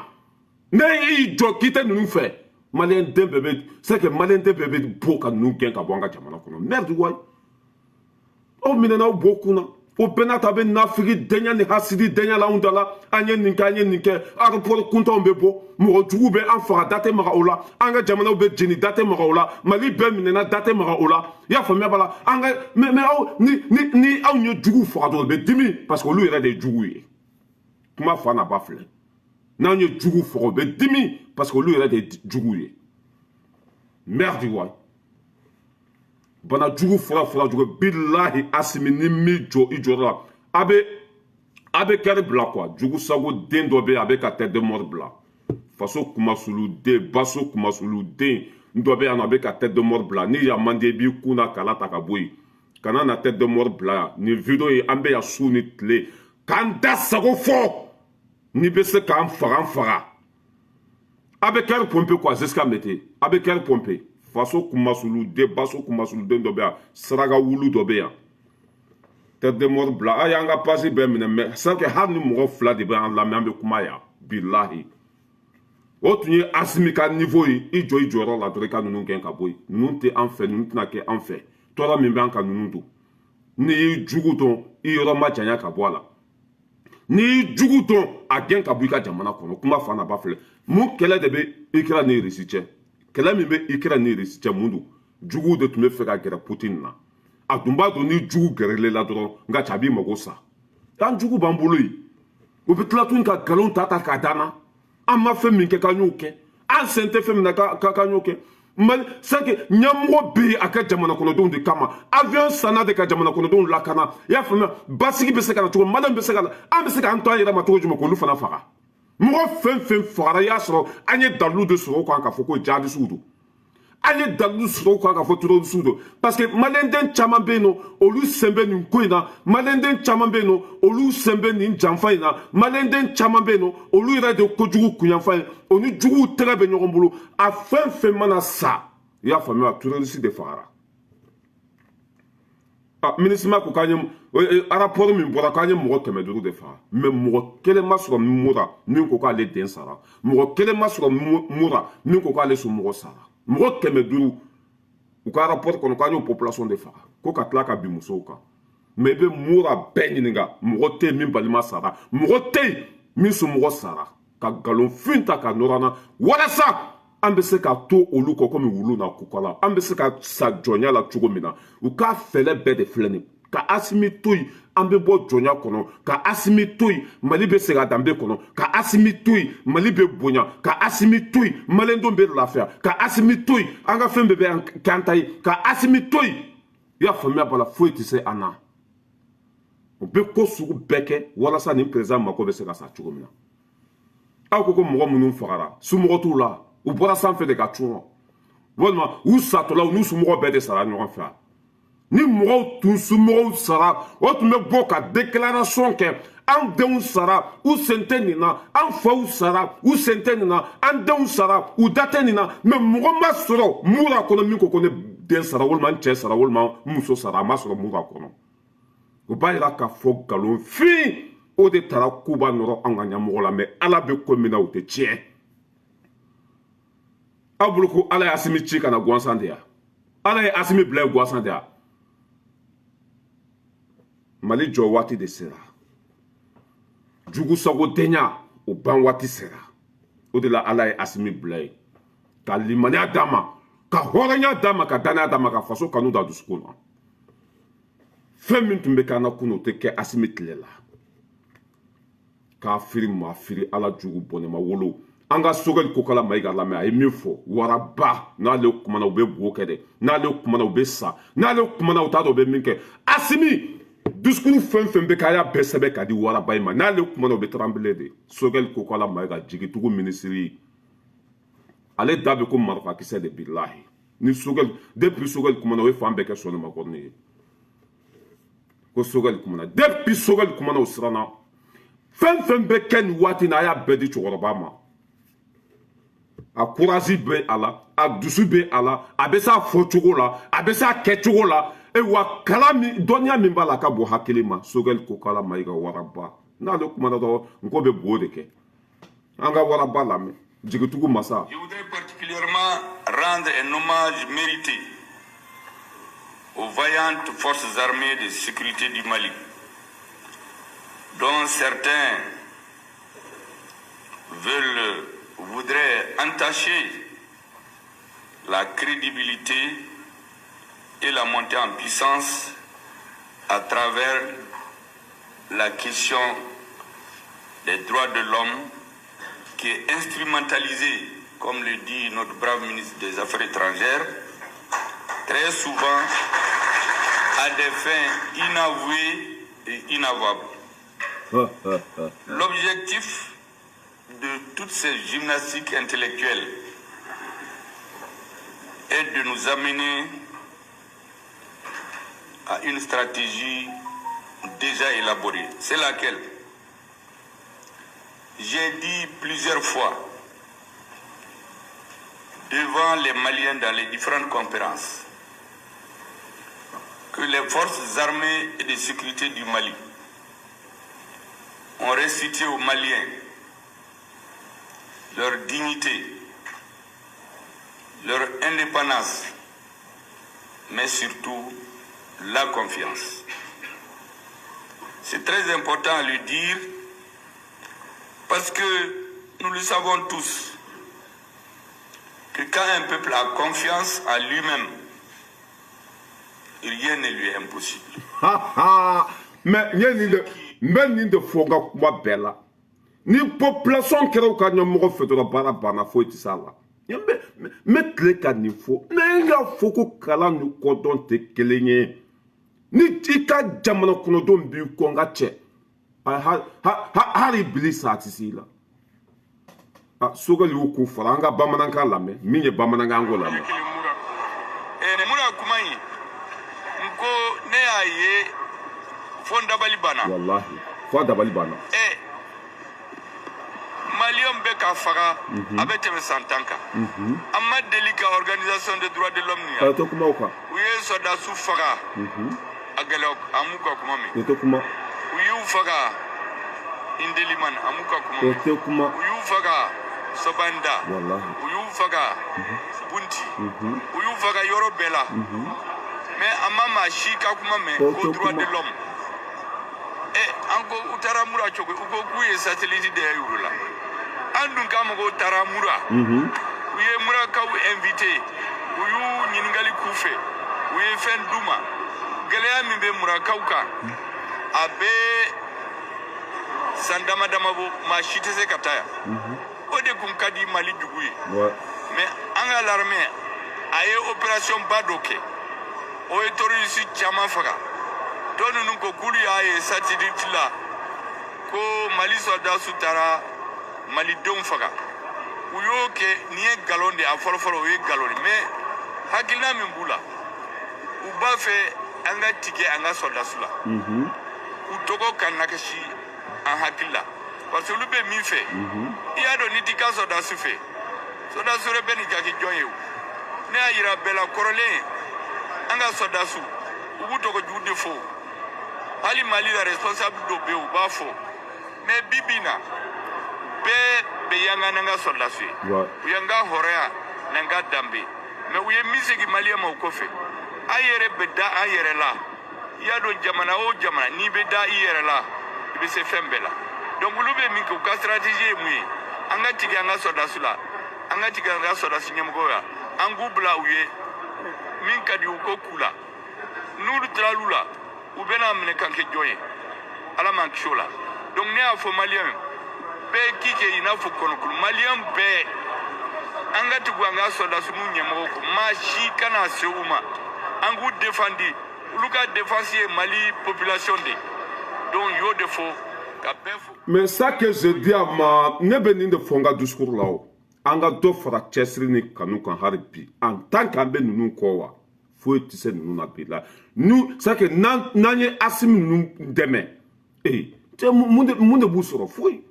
[SPEAKER 1] Ne y'i jɔ k'i tɛ ninnu fɛ, maliyɛn den bɛɛ bɛ, c'est que maliyɛn den bɛɛ bɛ bɔ ka ninnu gɛn ka bɔ an ka jamana kɔnɔ. Merde wayi, aw minɛna aw bɔ kunna, o bɛɛ n'a ta, a bɛ nafigi denya ni hasidi denya la anw da la. An ye nin kɛ, an ye nin kɛ, aéroport kuntanw bɛ bɔ, mɔgɔ jugu bɛ an faga, da tɛ maga o la. An ka jamanaw bɛ jeni, da tɛ maga o la. Mali bɛɛ minɛna, da tɛ maga o la. I y'a faamuya b'a la. An ka mais aw ni anw ye jugu faga dɔrɔn, u bɛ dimi, parce que olu yɛrɛ de ye jugu ye. Kuma fa n'a ba filɛ. N'anw ye jugu faga, u bɛ dimi, parce que olu yɛrɛ de ye jugu ye. Merde wayi, bana jugu fura, fura jugu. Bilahi, Asimi, ni min jɔ i jɔyɔrɔ la, a bɛ kɛri bila quoi. Jugu sago den dɔ bɛ yen, a bɛ ka tête de mort bila. Faso kumasulu den, baso kumasulu den dɔ bɛ yan nɔ, a bɛ ka tête de mort bila. Ni yan man di, i b'i kun na kala ta ka bɔ yen, kana na tête de mort bila yan. Nin vidéo ye, an bɛ yan su ni tile k'an da sago fɔ. N'i bɛ se k'an faga, an faga. A bɛ kɛri pomper quoi, jusqu'à mete a bɛ kɛri pomper. Faso kumasulu den, baso kumasulu den dɔ bɛ yan, saraka wulu dɔ bɛ yan, tête de mort bila. A y'an ka page bɛɛ minɛ, mais sans que hali ni mɔgɔ 2 de bɛ an lamɛn, an bɛ kuma yan. Bilahi, o tun ye Asimi ka niveau ye. I jɔ i jɔyɔrɔ la dɔrɔn, i ka ninnu gɛn ka bɔ yen. Ninnu tɛ an fɛ, ninnu tɛna kɛ an fɛ. Tɔɔrɔ min bɛ an kan, ninnu don. N'i y'i jugu dɔn, i yɔrɔ ma janya ka bɔ a la. N'i y'i jugu dɔn, a gɛn ka bɔ i ka jamana kɔnɔ. Kuma fa n'a ba filɛ. Mun kɛlɛ de bɛ Ukraine ni Russie cɛ? Kɛlɛ min bɛ Ukraine ni Russie cɛ, mun don? Juguw de tun bɛ fɛ ka gɛrɛ Poutine na. A dun b'a dɔn, ni jugu gɛrɛlen la dɔrɔn, nka cɛ, a b'i mago sa. An jugu b'an bolo yen, u bɛ tila tuguni ka nkalon ta ta k'a d'an na. An ma fɛn min kɛ k'an y'o kɛ, an sen tɛ fɛn min na k'an y'o kɛ. Mali, c'est que ɲɛmɔgɔ bɛ yen a ka jamana kɔnɔdenw de kama. Avion sanna de ka jamana kɔnɔdenw lakana, i y'a faamuya? Basigi bɛ se ka na cogo, maliyɛn bɛ se ka na, an bɛ se k'an to an yɛrɛ ma cogo jumɛn k'olu fana faga? Mɔgɔ fɛn fɛn fagara, i y'a sɔrɔ an ye dalilu de sɔrɔ o kan k'a fɔ ko jihadisiw don, an ye dalilu sɔrɔ o kan k'a fɔ terrorisiw don, parce que maliyɛnden caman bɛ yen nɔ, olu sen bɛ nin ko in na. Maliyɛnden caman bɛ yen nɔ, olu sen bɛ nin janfa in na. Maliyɛnden caman bɛ yen nɔ, olu yɛrɛ de kojugu kunyanfan ye, o ni juguw tɛgɛ bɛ ɲɔgɔn bolo. A fɛn fɛn mana sa, i y'a faamuya, terroriste de fagara. Ah, MINUSMA ko k'an ye rapport min bɔra k'an ye mɔgɔ 500 de faga, mais mɔgɔ kelen ma sɔrɔ Mura min ko k'ale den sara, mɔgɔ kelen ma sɔrɔ Mura min ko k'ale somɔgɔ sara. Mɔgɔ 500, u ka rapport kɔnɔ k'an y'o population de faga, ko ka tila ka bin musow kan. Mais i bɛ Mura bɛɛ ɲininka, mɔgɔ tɛ yen min balima sara, mɔgɔ tɛ yen min somɔgɔ sara. Ka nkalonfin ta ka nɔrɔ an na walasa an bɛ se ka to olu kɔ komi wulu na kukala, an bɛ se ka sa jɔnya la cogo min na. U ka fɛlɛ bɛɛ de filɛ nin ka Asimi to yen, an bɛ bɔ jɔnya kɔnɔ. Ka Asimi to yen, Mali bɛ segin a danbe kɔnɔ. Ka Asimi to yen, Mali bɛ bonya. Ka Asimi to yen, maliyɛndenw bɛ lafiya. Ka Asimi to yen, an ka fɛn bɛɛ bɛ k'an ta ye. Ka Asimi to yen, i y'a faamuya b'a la, foyi tɛ se an na. U bɛ ko sugu bɛɛ kɛ walasa nin président mako bɛ se ka sa cogo min na. Aw ko ko mɔgɔ minnu fagara, somɔgɔ t'u la, u bɔra sanfɛ de ka cun, walima u satɔla, u n'u somɔgɔw bɛɛ de sara ɲɔgɔn fɛ. Ni mɔgɔw tun somɔgɔw sara, o tun bɛ bɔ ka déclaration kɛ: an denw sara, u sen tɛ nin na. An faw sara, u sen tɛ nin na. An denw sara, u da tɛ nin na. Mais mɔgɔ ma sɔrɔ Mura kɔnɔ min ko ko ne den sara, walima n cɛ sara, walima n muso sara, a ma sɔrɔ Mura kɔnɔ. O b'a yira k'a fɔ nkalon fin o de taara koba nɔrɔ an ka ɲɛmɔgɔ la. Mais Ala bɛ ko min na, o tɛ tiɲɛ. Aw bolo ko Ala ye Asimi ci ka na gansan de ya? Ala ye Asimi bila ye gansan de ya? Mali jɔ waati de sera, jugu sagodenya o ban waati sera. O de la Ala ye Asimi bila ye, ka limaniya d'a ma, ka hɔrɔnya d'a ma, ka danaya d'a ma, ka faso kanu da dusukun na. Fɛn min tun bɛ k'an na kunun, o tɛ kɛ Asimi tile la. K'a firi maa firi, Ala jugu bɔnɛma wolo. An ka Sogɛli Kokala Mayiga lamɛn, a ye min fɔ waraba. N'ale kumana, u bɛ bo kɛ dɛ. N'ale kumana, u bɛ sa. N'ale kumana, u t'a dɔn u bɛ min kɛ. Asimi discours fɛn fɛn bɛ kɛ, a y'a bɛɛ sɛbɛn ka di waraba in ma. N'ale kumana, u bɛ trembler de. Sogɛli Kokala Mayiga, jigitugu minisiri, ale da bɛ ko marifakisɛ de. Bilahi, ni Sogɛli, depuis Sogɛli kumana, o ye fan bɛɛ kɛ sɔnnimakɔrɔni ye ko Sogɛli kumana. Depuis Sogɛli kumana, o siranna. Fɛn fɛn bɛ kɛ nin waati in na, a y'a bɛɛ di cɛkɔrɔba ma. A courage bɛ a la, a dusu bɛ a la, a bɛ s'a fɔcogo la, a bɛ s'a kɛcogo la. E wa kalan min, dɔnniya min b'a la, a ka bon hakili ma. Sogɛli Kokala Mayiga, waraba, n'ale kumana dɔrɔn, nko bɛ bo de kɛ. An ka waraba lamɛn, jigitugu masa.
[SPEAKER 2] Je voudrais particulièrement rendre un hommage mérité aux vaillantes forces armées de sécurité du Mali, dont certains voudraient entacher la crédibilité et la montée en puissance à travers la question des droits de l'homme qui est instrumentalisée, comme le dit notre brave ministre des Affaires étrangères, très souvent à des fins inavouées et inavouables. L'objectif de toutes ces gymnastiques intellectuelles est de nous amener à une stratégie déjà élaborée. C'est laquelle? J'ai dit plusieurs fois devant les Maliens dans les différentes conférences que les forces armées et de sécurité du Mali ont restitué aux Maliens leur dignité, leur indépendance, mais surtout la confiance. C'est très important à le dire parce que nous le savons tous que quand un peuple a confiance en lui-même, rien ne lui est impossible.
[SPEAKER 1] Mais n ye nin de, n bɛ nin de fɔ n ka kuma bɛɛ la: ni population kɛra u ka ɲɛmɔgɔ fɛ dɔrɔn, baara banna, foyi tɛ s'a la. N bɛ tile ka nin fɔ, mais n k'a fɔ ko kalan ni kɔdɔn tɛ kelen ye. Ni i ka jamana kɔnɔdenw b'i kɔ, n ka cɛ, hali bili sa a tɛ s'i la. Sogɛli y'u ko fara an ka bamanankan lamɛn, min ye bamanankan ko lamɛn.
[SPEAKER 2] Mura kuma in, n ko ne y'a ye fo n dabali banna.
[SPEAKER 1] Walahi, fo a dabali banna.
[SPEAKER 2] Maliyɛnw bɛ ka faga, a bɛ tɛmɛ san 10 kan. An ma deli ka organisation des droits de l'homme nin
[SPEAKER 1] A tɛ kuma o kan.
[SPEAKER 2] U ye sɔrɔdasiw faga a gɛlɛya, an m'u ka kuma mɛn.
[SPEAKER 1] O tɛ kuma.
[SPEAKER 2] U y'u faga Indelimane, an m'u ka kuma
[SPEAKER 1] O
[SPEAKER 2] mɛn.
[SPEAKER 1] tɛ kuma.
[SPEAKER 2] U y'u faga Sobanda.
[SPEAKER 1] Walahi.
[SPEAKER 2] U y'u faga Bunti. U y'u faga yɔrɔ bɛɛ la, mais an ma maa si ka kuma mɛn
[SPEAKER 1] O
[SPEAKER 2] ko
[SPEAKER 1] tɛ
[SPEAKER 2] droit
[SPEAKER 1] kuma.
[SPEAKER 2] de l'homme. An ko u taara Mura cogo, u ko k'u ye satellite de y'u la. An dun ka mɔgɔw taara Mura, u ye Murakaw invité, u y'u ɲininkali k'u fɛ, u ye fɛn d'u ma. Gɛlɛya min bɛ Murakaw kan, a bɛ san dama dama bɔ, maa si tɛ se ka taa yan. O de kun ka di Mali jugu ye. Mais an ka l'armée a ye opération ba dɔ kɛ, o ye terroriste caman faga. Dɔ ninnu ko k'olu y'a ye satellite la ko Mali sɔrɔdasiw taara malidenw faga. U y'o kɛ, nin ye nkalon de ye. A fɔlɔfɔlɔ, o ye nkalon de. Mais hakilina min b'u la, u b'a fɛ an ka tigɛ an ka sɔrɔdasiw la, u tɔgɔ ka nakasi an hakili la, parce que olu bɛ min fɛ, i y'a dɔn, n'i t'i ka sɔrɔdasi fɛ, sɔrɔdasi wɛrɛ bɛ nin ka kɛ jɔn ye? O ne y'a yira bɛɛ la kɔrɔlen. An ka sɔrɔdasiw, u b'u tɔgɔ jugu de fɔ. Hali Mali la, responsable dɔw bɛ yen, u b'a fɔ. Mais bi bi in na, bɛɛ bɛ yanga n'an ka sɔrɔdasiw ye. U y'an ka hɔrɔnya n'an ka danbe, mais u ye min segin Maliyɛn ma o kɔfɛ, an yɛrɛ bɛ da an yɛrɛ la. I y'a dɔn, jamana o jamana, n'i bɛ da i yɛrɛ la, i bɛ se fɛn bɛɛ la. Donc olu bɛ min kɛ, u ka stratégie ye mun ye? An ka tigɛ an ka sɔrɔdasiw la, an ka tigɛ an ka sɔrɔdasi ɲɛmɔgɔw la, an k'u bila u ye min ka di u ko k'u la. N'olu tilal'u la, u bɛna minɛ k'an kɛ jɔn ye. Ala m'an kisi o la. Donc ne y'a fɔ Maliyɛn bɛɛ k'i kɛ i n'a fɔ kɔnɔkulu. Maliyɛn bɛɛ, an ka tugu an ka sɔrɔdasi n'u ɲɛmɔgɔw kɔ. Maa si kana se u ma, an k'u défendre. Olu ka défense ye Mali population de. Donc y'o de fɔ ka bɛɛ fo.
[SPEAKER 1] Mais ça que je dis à ma, ne bɛ nin de fɔ n ka discours la o. An ka dɔ fara cɛsiri ni kanu kan hali bi. En tant qu'an bɛ ninnu kɔ wa, foyi tɛ se ninnu na bi la. Nu c'est que n'an ye Asimi ninnu dɛmɛ, ee cɛ, mun de b'u sɔrɔ? Foyi.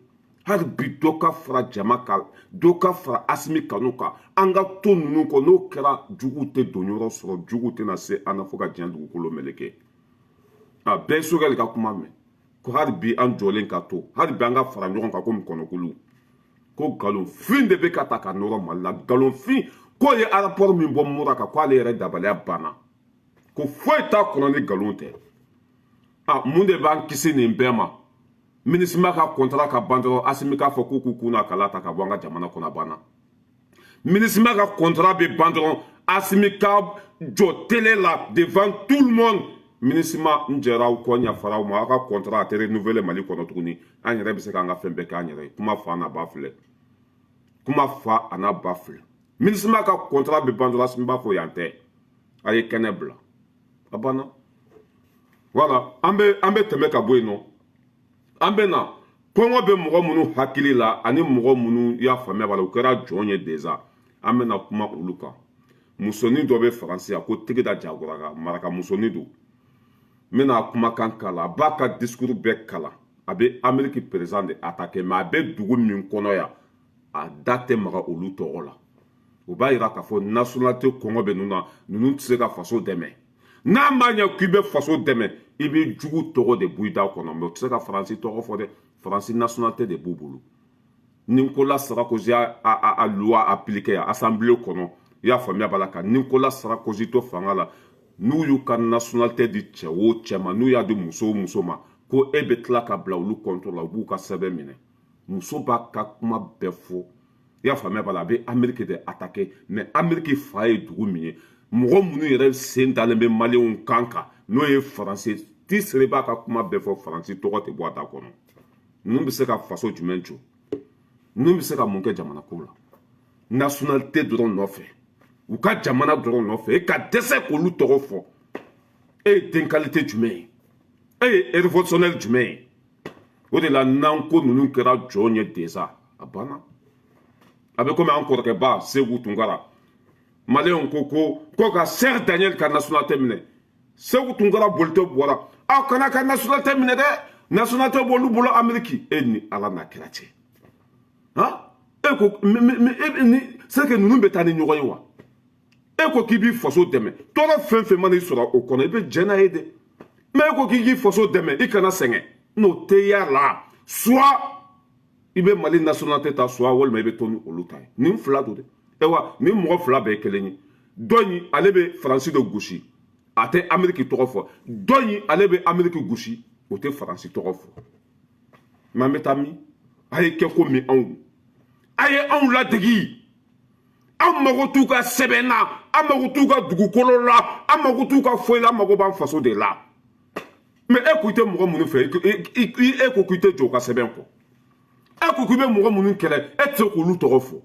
[SPEAKER 1] Hali bi, dɔ ka fara jama kan, dɔ ka fara Asimi kanu kan, an ka to ninnu kɔ. N'o kɛra, juguw tɛ don yɔrɔ sɔrɔ, juguw tɛna se an na fo ka diɲɛ dugukolo meleke. A bɛɛ ye Sogɛli ka kuma mɛn ko hali bi an jɔlen ka to, hali bi an ka fara ɲɔgɔn kan komi kɔnɔkulu. Ko nkalonfin de bɛ ka ta ka nɔrɔ Mali la, nkalonfin. K'o ye rapport min bɔ mura kan, k'ale yɛrɛ dabaliya banna, ko foyi t'a kɔnɔ ni nkalon tɛ. A mun de b'an kisi nin bɛɛ ma? MINUSMA ka contrat ka ban dɔrɔn, Asimi k'a fɔ k'u k'u kun n'a kala ta ka bɔ an ka jamana kɔnɔ, a banna. MINUSMA ka contrat bɛ ban dɔrɔn, Asimi ka jɔ télé la devant tout le monde: "MINUSMA, n jɛra aw kɔ, n yafara aw ma, aw ka contrat a tɛ renouveler Mali kɔnɔ tuguni. An yɛrɛ bɛ se k'an ka fɛn bɛɛ k'an yɛrɛ ye." Kuma fa n'a ba filɛ, kuma fa a n'a ba filɛ. MINUSMA ka contrat bɛ ban dɔrɔn, Asimi b'a fɔ yan tɛ, a ye kɛnɛ bila, a banna. Voilà, an bɛ tɛmɛ ka bɔ yen nɔ. An bɛ na kɔngɔ bɛ mɔgɔ minnu hakili la ani mɔgɔ minnu y'a faamuya b'a la, u kɛra jɔn ye déjà. An bɛna kuma olu kan. Musonin dɔ bɛ Faransi yan ko Tigida Jagora, maraka musonin don. N bɛna kumakan k'a la. A b'a ka discours bɛɛ kalan. A bɛ Amérique président de attaquer, mais a bɛ dugu min kɔnɔ yan, a da tɛ maga olu tɔgɔ la. O b'a yira k'a fɔ nationalité kɔngɔ bɛ ninnu na. Ninnu tɛ se ka faso dɛmɛ. N'a ma ɲɛ k'i bɛ faso dɛmɛ, i bɛ jugu tɔgɔ de bɔ i da kɔnɔ. Mais o tɛ se ka Faransi tɔgɔ fɔ dɛ. Faransi nationalité de b'u bolo. Nicolas Sarkozy y'a a loi appliqué assemblée kɔnɔ, i y'a faamuya b'a la, ka Nicolas Sarkozy to fanga la. N'u y'u ka nationalité di cɛ o cɛ ma, n'u y'a di muso o muso ma, ko e bɛ tila ka bila olu contre la, u b'u ka sɛbɛn minɛ. Muso b'a ka kuma bɛɛ fɔ, i y'a faamuya b'a la, a bɛ Amérique de attaquer. Mais Amérique fa ye dugu min ye, mɔgɔ minnu yɛrɛ sen dalen bɛ Maliyɛnw kan kan, n'o ye Faransi ti sere, b'a ka kuma bɛɛ fɔ, Faransi tɔgɔ tɛ bɔ a da kɔnɔ. Ninnu bɛ se ka faso jumɛn jɔ? Ninnu bɛ se ka mun kɛ jamana ko la? Nationalité dɔrɔn nɔfɛ, u ka jamana dɔrɔn nɔfɛ, e ka dɛsɛ k'olu tɔgɔ fɔ. E ye den qualité jumɛn ye? E ye révolutionnaire jumɛn ye? O de la, n'an ko ninnu kɛra jɔn ye déjà, a banna. A bɛ komi an kɔrɔkɛba Segu Tunkara. Maliyɛnw ko ka Sɛki Daniel ka nationalité minɛ. Segu Tunkara bolitɔ bɔra: "Aw kana ka nationalité minɛ dɛ, nationalité b'olu bolo Amérique." E ni Ala n'a kɛra cɛ, han, e ko ni c'est que ninnu bɛ taa ni ɲɔgɔn ye wa? E ko k'i b'i faso dɛmɛ, tɔɔrɔ fɛn fɛn mana i sɔrɔ o kɔnɔ, i bɛ jɛn n'a ye dɛ. Mais e ko k'i k'i faso dɛmɛ, i kana sɛgɛn, n'o tɛ y'a la. Soit i bɛ Mali nationalité ta, soit walima i bɛ to ni olu ta ye. Nin fila don dɛ. Ayiwa, nin mɔgɔ fila bɛɛ ye kelen ye. Dɔ in, ale bɛ Faransi de gosi, a tɛ Amérique tɔgɔ fɔ. Dɔ in, ale bɛ Amérique gosi, o tɛ Faransi tɔgɔ fɔ. Mais an bɛ taa min? A ye kɛ komi anw, a ye anw ladegi. An mago t'u ka sɛbɛn na, an mago t'u ka dugukolo la, an mago t'u ka foyi la, an mago b'an faso de la. Mais e ko i tɛ mɔgɔ minnu fɛ, e ko k'i tɛ jɔ u ka sɛbɛn kɔ, e ko k'i bɛ mɔgɔ minnu kɛlɛ, e tɛ se k'olu tɔgɔ fɔ.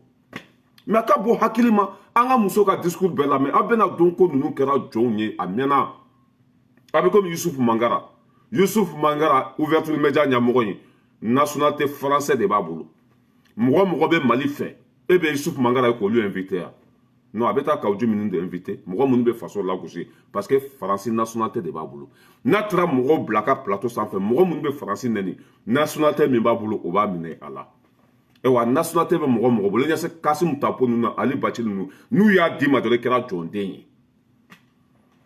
[SPEAKER 1] Mais a ka bɔ hakili ma. An ka muso ka discours bɛɛ lamɛn, aw bɛna dɔn ko ninnu kɛra jɔnw ye a mɛnna. A bɛ komi Yusufu Mangara. Yusufu Mangara, Ouverture Média ɲɛmɔgɔ ye, nationalité français de b'a bolo. Mɔgɔ mɔgɔ bɛ Mali fɛ, e bɛ Yusufu Mangara ye k'olu invité yan? Non, a bɛ taa Kawuju minnu de invité, mɔgɔ minnu bɛ faso lagosi, parce que Faransi nationalité de b'a bolo. N'a taara mɔgɔw bila ka plateau sanfɛ, mɔgɔ minnu bɛ Faransi nɛni, nationalité min b'a bolo, o b'a minɛ a la. Ayiwa, nationalité bɛ mɔgɔ mɔgɔ bolo, i ɲɛ se Kasimu Tapo ninnu na, Ali Bathily ninnu, n'u y'a d'i ma dɔrɔn, i kɛra jɔnden ye.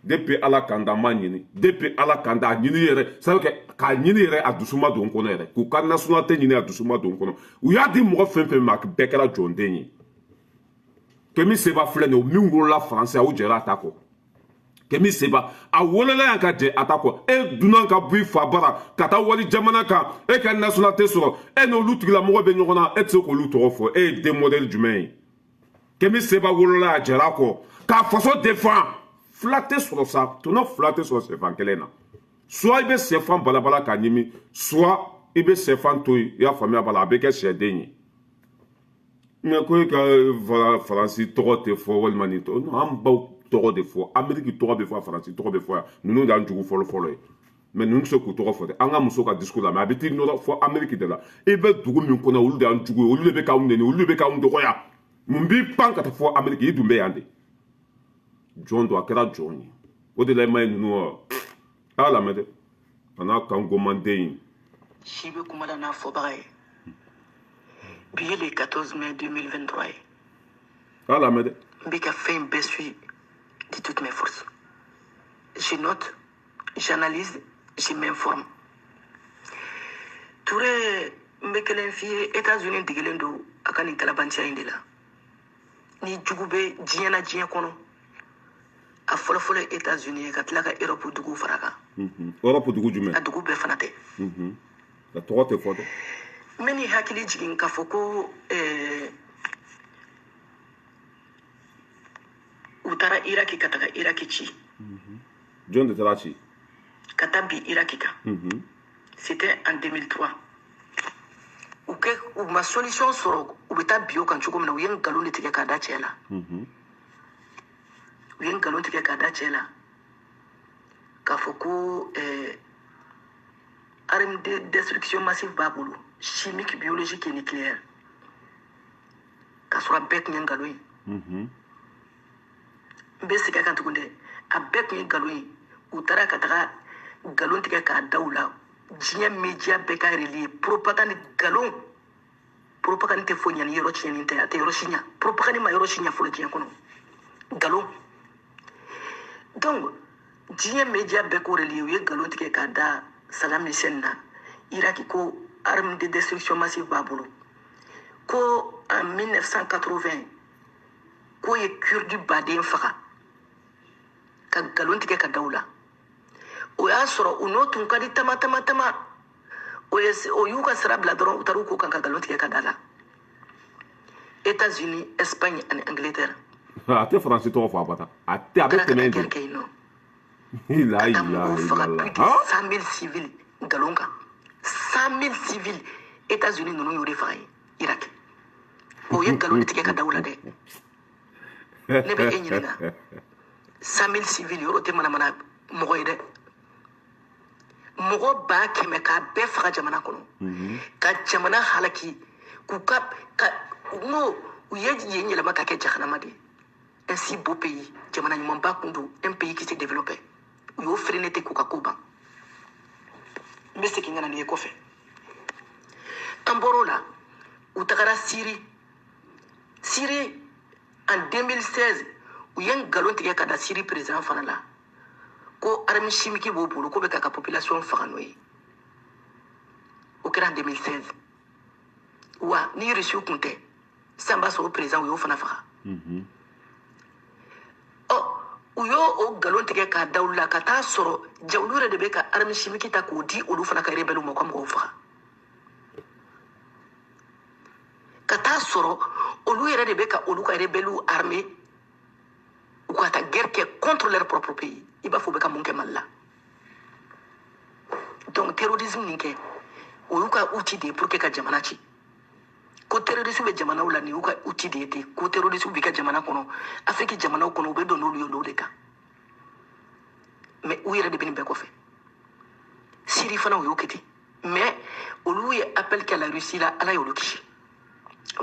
[SPEAKER 1] Depuis Ala kan da ma ɲini, depuis Ala kan da a ɲini yɛrɛ, c'est à dire que k'a ɲini yɛrɛ, a dusu ma don n kɔnɔ yɛrɛ. K'u ka nationalité ɲini, a dusu ma don n kɔnɔ. U y'a di mɔgɔ fɛn fɛn ma, a bɛɛ kɛra jɔnden ye. Kemi Seba filɛ nin ye, min wolola Faransi, aw jɛra a ta kɔ. Kemi Seba, a wolola yan ka jɛ a ta kɔ. E dunan ka bɔ i fa bara ka taa wali jamana kan, e ka nationalité sɔrɔ, e n'olu tigilamɔgɔ bɛ ɲɔgɔn na, e tɛ se k'olu tɔgɔ fɔ. E ye den modèle jumɛn ye? Kemi Seba wolola, a jɛra a kɔ k'a faso défend. Fila tɛ sɔrɔ sa, tɔnɔ fila tɛ sɔrɔ sɛfan kelen na. Soit i bɛ sɛfan balabala k'a ɲimi, soit i bɛ sɛfan to yen. I y'a faamuya b'a la, a bɛ kɛ sɛden ye. Mais ko e ka Faransi tɔgɔ tɛ fɔ walima nin tɔgɔ, non, an baw tɔgɔ de fɔ. Ameriki tɔgɔ bɛ fɔ, Faransi tɔgɔ bɛ fɔ yan. Ninnu de y'an jugu fɔlɔ fɔlɔ ye. Mais ninnu tɛ se k'u tɔgɔ fɔ dɛ. An ka muso ka discours la, mais a bɛ t'i nɔrɔ fɔ Ameriki de la. I bɛ dugu min kɔnɔ, olu de y'an jugu ye, olu de bɛ k'anw nɛni, olu de bɛ k'anw dɔgɔya. Mun b'i pan ka taa fɔ Ameriki? I dun bɛ yan de. Jɔn don, a kɛra jɔn ye. O de la i ma ye ninnu wa, a y'a lamɛn dɛ, a n'a kan gomanden in.
[SPEAKER 3] Si bɛ kuma la n'a fɔbaga ye. Bi ye le 14 mai 2023 ye.
[SPEAKER 1] A y'a lamɛn dɛ.
[SPEAKER 3] N bɛ ka fɛn bɛɛ suit de toutes mes forces. Je note, j'analyse, je m'informe. Touré, n bɛ kelen f'i ye: États-Unis degelen don a ka nin kalabanciya in de la. Ni jugu bɛ diɲɛ na, diɲɛ kɔnɔ, a fɔlɔfɔlɔ ye États-Unis ye, ka tila ka Europe duguw fara kan.
[SPEAKER 1] Europe dugu jumɛn?
[SPEAKER 3] A dugu bɛɛ fana tɛ.
[SPEAKER 1] A tɔgɔ tɛ fɔ dɛ.
[SPEAKER 3] N bɛ n'i hakili jigin k'a fɔ ko u taara Iraki ka taga Iraki ci.
[SPEAKER 1] Jɔn de taara ci?
[SPEAKER 3] Ka taa bin Iraki kan. C'était en 2003. U kɛ u ma solution sɔrɔ, u bɛ taa bin o kan cogo min na, u ye nkalon de tigɛ k'a da cɛ la. U ye nkalon tigɛ k'a da cɛ la k'a fɔ ko arme de destruction massive b'a bolo, chimique, biologique et nucléaire, k'a sɔrɔ a bɛɛ tun ye nkalon ye. N bɛ segin a kan tuguni dɛ, a bɛɛ tun ye nkalon ye. U taara ka taga nkalon tigɛ k'a da u la, diɲɛ média bɛɛ ka relier propagande. Nkalon, propagande tɛ foyi ɲɛ ni yɔrɔ tiɲɛni tɛ, a tɛ yɔrɔ si ɲɛ. Propagande ma yɔrɔ si ɲɛ fɔlɔ diɲɛ kɔnɔ, nkalon. Donc diɲɛ média bɛɛ k'o relier, u ye nkalon tigɛ k'a da Saddam Hussein na Iraki ko arme de destruction massive b'a bolo, ko en 1980 k'o ye Kurdi baden faga, ka nkalon tigɛ ka da u la. O y'a sɔrɔ u n'o tun ka di tama tama tama. O ye o y'u ka sira bila dɔrɔn, u taara u ko kan ka nkalon tigɛ ka da la. États-Unis, Espagne ani Angleterre.
[SPEAKER 1] A tɛ Faransi tɔgɔ fɔ abada, a tɛ, a bɛ
[SPEAKER 3] taara ka
[SPEAKER 1] tɛmɛ
[SPEAKER 3] taa
[SPEAKER 1] yen
[SPEAKER 3] guerre
[SPEAKER 1] de.
[SPEAKER 3] kɛ yen nɔ.
[SPEAKER 1] La
[SPEAKER 3] ka taa
[SPEAKER 1] ilaha
[SPEAKER 3] mɔgɔw faga,
[SPEAKER 1] illallah
[SPEAKER 3] plus de 100 000 civils, nkalon kan. 100 000 civils, États-Unis ninnu y'o de faga yen Irak. O ye nkalon de tigɛ ka da u la dɛ. Ne bɛ e ɲininka, 100 000 civils, yɔrɔ tɛ manamana mɔgɔ ye dɛ. Mɔgɔ 100 000 k'a bɛɛ faga jamana kɔnɔ, ka jamana halaki, k'u ka n ko u ye yen yɛlɛma ka kɛ jahanama de ye. Un si beau pays, jamana ɲumanba kun don, un pays qui s'est développé, u y'o freiné ten k'u ka ko ban. N bɛ segin ka na nin ye kɔfɛ. An bɔr'o la, u tagara Syrie. Syrie, en 2016, u ye nkalon tigɛ ka da Syrie président fana la ko arme chimique b'o bolo, k'o bɛ k'a ka population faga n'o ye. O kɛra en 2016. Wa ni Russie kun tɛ sisan, b'a sɔrɔ o président, u y'o fana faga. Ɔ, u y'o o nkalon tigɛ k'a da olu la, ka taa sɔrɔ ja olu yɛrɛ de bɛ ka arme chimique ta k'o di olu fana ka rebelle ma, u ka mɔgɔw faga. Ka taa sɔrɔ olu yɛrɛ de bɛ ka olu ka rebelle armé, u ka taa guerre kɛ contre leur propre pays. I b'a fɔ u bɛ ka mun kɛ Mali la? Donc terrorisme nin kɛ, o y'u ka outil de ye pour que ka jamana ci. Ko terrorisme bɛ jamanaw la, nin y'u ka outil de ye ten. Ko terrorisme b'i ka jamana kɔnɔ, Afiriki jamanaw kɔnɔ, u bɛ don n'olu ye olu de kan. Mais u yɛrɛ de bɛ nin bɛɛ kɔfɛ. Syrie fana, u y'o kɛ ten, mais olu ye appel kɛ la Russie la, Ala y'olu kisi.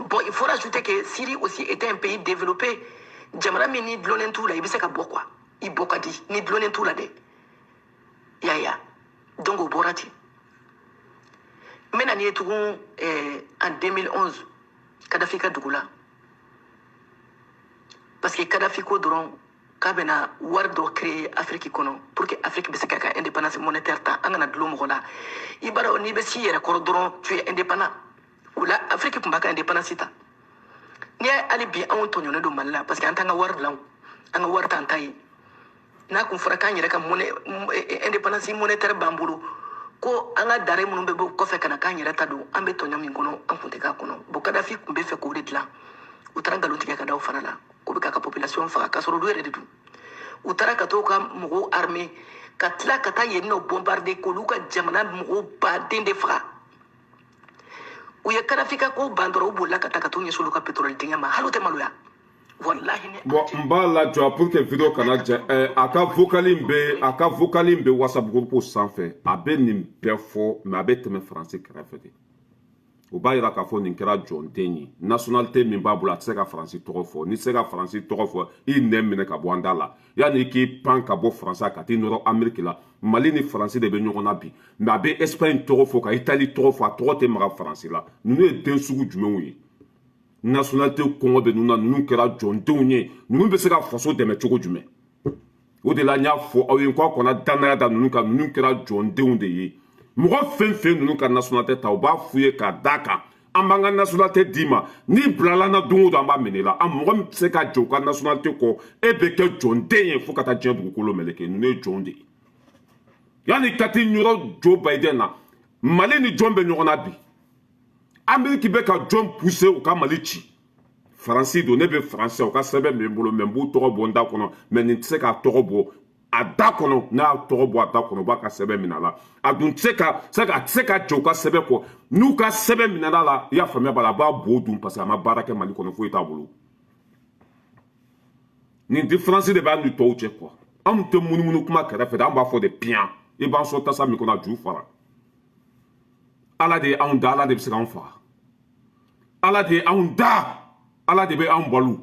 [SPEAKER 3] Bon, il faut rajouter que Syrie aussi était un pays développé. Jamana min ni dulonnen t'u la, i bɛ se ka bɔ quoi, i bɔ ka di ni dulonnen t'u la dɛ. I y'a ye wa? Donc o bɔra ten. N bɛ na n'i ye tugun en 2011, Kadafi ka dugu la, parce que Kadafi ko dɔrɔn K'a bɛna wari dɔ créer Afrique kɔnɔ pour que Afrique bɛ se k'a ka indépendance monétaire ta, an kana dulon mɔgɔ la. I b'a dɔn, n'i bɛ s'i yɛrɛ kɔrɔ dɔrɔn, tu es indépendant. O la, Afrique tun b'a ka indépendance ta. N'i y'a hali bi, anw tɔɲɔnen don Mali la parce que an t'an ka wari dilan, an ka wari t'an ta ye. N'a kun fɔra k'an yɛrɛ ka monnaie, indépendance monétaire b'an bolo, ko an ka denrées minnu bɛ bɔ kɔfɛ ka na, k'an yɛrɛ ta don, an bɛ tɔɲɔ min kɔnɔ, an kun tɛ k'a kɔnɔ. Bon, Kadafi tun bɛ fɛ k'o de dilan. U taara nkalon tigɛ ka da o fana la k'o bɛ k'a ka population faga, k'a sɔrɔ olu yɛrɛ de dun. U taara ka t'u ka mɔgɔw armé, ka tila ka taa yen nɔ bombarder, k'olu ka jamana mɔgɔw baden de faga. U ye Kadafi ka ko ban dɔrɔn, u bolila ka taa ka t'u ɲɛsin olu ka pétrole dingɛ ma. Hali u tɛ maloya, walahi ni.
[SPEAKER 1] Bon, n b'a lajɔ pour que vidéo kana jɛ. A ka vocal in bɛ WhatsApp groupe sanfɛ. A bɛ nin bɛɛ fɔ, mais a bɛ tɛmɛ Faransi kɛrɛfɛ de. O b'a yira k'a fɔ nin kɛra jɔnden ye. Nationalité min b'a bolo, a tɛ se ka Faransi tɔgɔ fɔ. N'i tɛ se ka Faransi tɔgɔ fɔ, i nɛn minɛ ka bɔ an da la. Yanni i k'i pan ka bɔ Faransi ka t'i nɔrɔ Amérique la, Mali ni Faransi de bɛ ɲɔgɔn na bi, mais a bɛ Espagne tɔgɔ fɔ, ka Italie tɔgɔ fɔ, a tɔgɔ tɛ maga Faransi la. Ninnu ye den sugu jumɛnw ye? Nationalité kɔngɔ bɛ ninnu na. Ninnu kɛra jɔndenw ye. Ninnu bɛ se ka faso dɛmɛ cogo jumɛn? O de la n y'a fɔ aw ye ko aw kana danaya da ninnu kan. Ninnu kɛra jɔndenw de ye. Mɔgɔ fɛn fɛn ninnu ka nationalité ta, u b'a f'u ye k'a d'a kan an b'an ka nationalité d'i ma, n'i bilala na don o don, an b'a minɛ i la. An mɔgɔ min tɛ se ka jɔ u ka nationalité kɔ, e bɛ kɛ jɔnden ye fo ka taa diɲɛ dugukolo meleke. Ninnu ye jɔn de ye. Yanni ka t'i yɔrɔ Joe Biden na, Mali ni jɔn bɛ ɲɔgɔn na bi? Amérique bɛ ka jɔn pousser u ka Mali ci? Faransi don. Ne bɛ Faransi, u ka sɛbɛn bɛ n bolo, mais n b'u tɔgɔ bɔ n da kɔnɔ, mais nin tɛ se k'a tɔgɔ bɔ a da kɔnɔ. N'a y'a tɔgɔ bɔ a da kɔnɔ, u b'a ka sɛbɛn minɛ a la. A dun tɛ se ka se a tɛ se ka jɔ u ka sɛbɛn kɔ. N'u ka sɛbɛn minɛ a la, i y'a faamuya b'a la, a b'a bo dun, parce que a ma baara kɛ Mali kɔnɔ, foyi t'a bolo. Nin différence de b'an ni tɔw cɛ quoi. Anw tɛ munumunu kuma kɛrɛfɛ dɛ, an b'a fɔ de piyan. I b'an sɔn tasa min kɔnɔ, a ju fara. Ala de ye anw da, Ala de bɛ se k'anw faga. Ala de ye anw da, Ala de bɛ anw balo,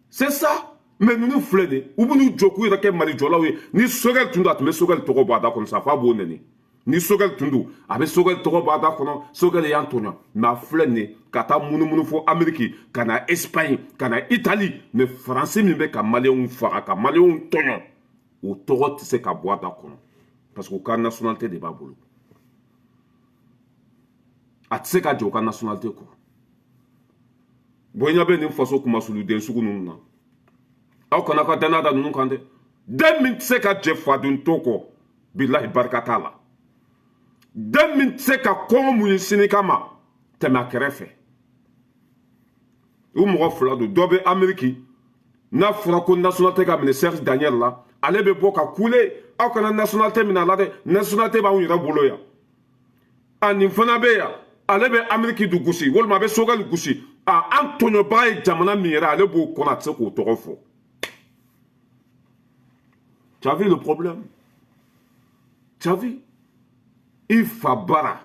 [SPEAKER 1] c'est ça. Mais ninnu filɛ nin, u bɛn'u jɔ k'u yɛrɛ kɛ Mali jɔlaw ye. Ni Sogɛli tun don, a tun bɛ Sogɛli tɔgɔ bɔ a da kɔnɔ sa, f'a b'o nɛni. Ni Sogɛli tun don, a bɛ Sogɛli tɔgɔ bɔ a da kɔnɔ. Sogɛli y'an tɔɲɔ, mais a filɛ nin ye ka taa munumunu fo Amérique, ka na Espagne, ka na Italie, mais Faransi min bɛ ka Maliyɛnw faga, ka Maliyɛnw tɔɲɔ, o tɔgɔ tɛ se ka bɔ a da kɔnɔ, parce que u ka nationalité de b'a bolo. A tɛ se ka jɔ u ka nationalité kɔ. Bonya bɛ nin faso kumasuluden sugu ninnu na. Aw kana ka danaya da ninnu kan dɛ. Den min tɛ se ka jɛ faden to kɔ, bilahi, barika t'a la. Den min tɛ se ka kɔngɔ mun ye sini kama, tɛmɛ a kɛrɛfɛ. U mɔgɔ fila don. Dɔ bɛ Ameriki, n'a fɔra ko nationalité ka minɛ Serge Daniel la, ale bɛ bɔ ka kule: aw kana nationalité minɛ a la dɛ, nationalité b'anw yɛrɛ bolo yan. A nin fana bɛ yan, ale bɛ Ameriki du gosi, walima a bɛ Sogɛli gosi. A an tɔɲɔbaga ye jamana min yɛrɛ, ale b'o kɔnɔ, a tɛ se k'o tɔgɔ fɔ. Tu as vu le problème? Tu as vu? I fa bara,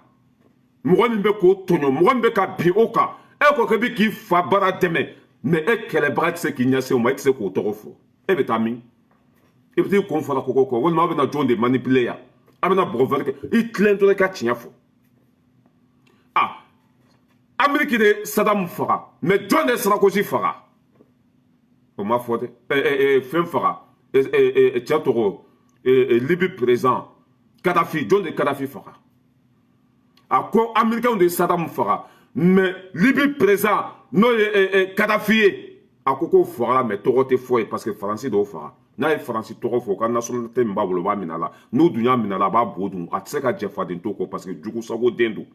[SPEAKER 1] mɔgɔ min bɛ k'o tɔɲɔ, mɔgɔ min bɛ ka bin o kan, e ko k'e bɛ k'i fa bara dɛmɛ, mais e kɛlɛbaga tɛ se k'i ɲɛsin o ma, e tɛ se k'o tɔgɔ fɔ. E bɛ taa min? E bɛ t'i kun fara kɔgɔ kɔ, walima aw bɛna jɔn de manipuler yan? A bɛna bɔgɔ wɛrɛ kɛ. I tilen dɔrɔn, i ka tiɲɛ fɔ. Ah, Amérique de Saddam faga, mais jɔn de Sarkozy faga? O ma fɔ dɛ. Fɛn faga, cɛ tɔgɔ, Libi président Kadhafi, jɔn de Kadhafi faga? A ko Américain de Saddam faga, mais Libi président, n'o ye Kadhafi ye, a ko k'o fagara, mais tɔgɔ tɛ fɔ ye, parce que Faransi dɔw faga. N'a ye Faransi tɔgɔ fɔ, u ka nationalité min b'a bolo, u b'a minɛ a la. N'u dun y'a minɛ a la, a b'a bo dun. A tɛ se ka jɛ faden to kɔ, parce que jugu sago den don.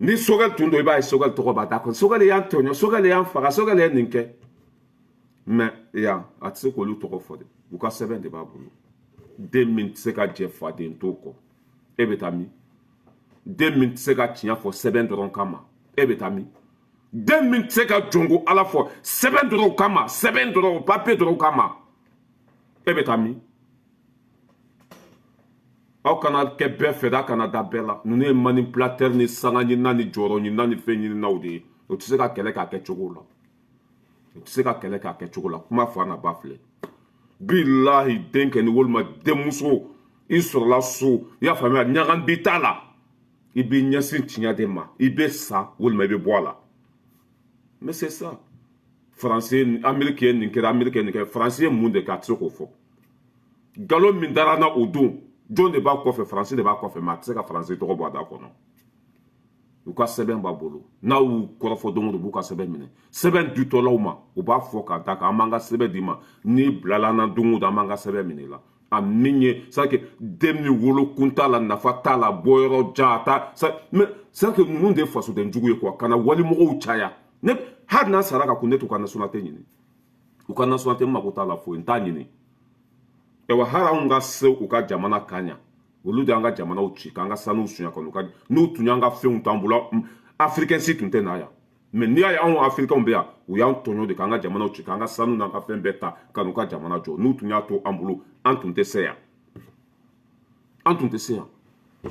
[SPEAKER 1] Ni Sogɛli tun don, i b'a ye Sogɛli tɔgɔ b'a da kɔnɔ: Sogɛli y'an tɔɲɔ, Sogɛli y'an faga, Sogɛli ye nin kɛ. Mais yan, a tɛ se k'olu tɔgɔ fɔ dɛ, u ka sɛbɛn de b'a bolo. Den min tɛ se ka jɛ faden to kɔ, e bɛ taa min? Den min tɛ se ka tiɲɛ fɔ sɛbɛn dɔrɔn kama, e bɛ taa min? Den min tɛ se ka jɔnko Ala fɔ sɛbɛn dɔrɔn kama, sɛbɛn dɔrɔn, papiye dɔrɔn kama, e bɛ taa min? Aw kana kɛ bɛɛ fɛ dɛ, a kana da bɛɛ la. Ninnu ye manipulateur ni sanga ɲinina ni jɔyɔrɔ ɲinina ni fɛn ɲininaw de ye. O tɛ se ka kɛlɛ k'a kɛ cogo la, o tɛ se ka kɛlɛ k'a kɛ cogo la. Kuma fa na ba filɛ. Bilahi, den kɛ ni walima denmuso i sɔrɔla so, i y'a faamuya, ɲagambi t'a la, i b'i ɲɛsin tiɲɛ de ma, i bɛ sa walima i bɛ bɔ a la. Mais c'est ça. Faransi, Ameriki ye nin kɛ, Ameriki ye nin kɛ. Faransi ye mun de kɛ? A tɛ se k'o fɔ. Nkalon min dara n na o don, jɔn de b'a kɔfɛ? Faransi de b'a kɔfɛ, mais a tɛ se ka Faransi tɔgɔ bɔ a da kɔnɔ. U ka sɛbɛn b'a bolo, n'a y'u kɔrɔfɔ don o don, u b'u ka sɛbɛn minɛ. Sɛbɛn ditɔlaw ma, u b'a fɔ k'a da kan: an b'an ka sɛbɛn d'i ma, n'i bilala an na don o don, an b'an ka sɛbɛn minɛ i la. A min ye, c'est que den min wolo kun t'a la, nafa t'a la, bɔyɔrɔ jan a ta, mais c'est que ninnu de ye fasoden jugu ye quoi, ka na walimɔgɔw caya. Ne hali n'a sara ka kun, ne t'u ka nationalité ɲini. U ka nationalité, n mako t'a la foyi, n t'a ɲini. Ayiwa, hali anw ka se u ka jamana kan yan, olu de y'an ka jamanaw ci k'an ka sanuw suɲɛ ka n'u ka. N'u tun y'an ka fɛnw t'an bolo, Africain si tun tɛ na yan. Mais n'i y'a ye anw Africains bɛ yan, u y'an tɔɲɔ de k'an ka jamanaw ci, k'an ka sanu n'an ka fɛn bɛɛ ta ka n'u ka jamana jɔ. N'u tun y'a to an bolo, an tun tɛ se yan, an tun tɛ se yan.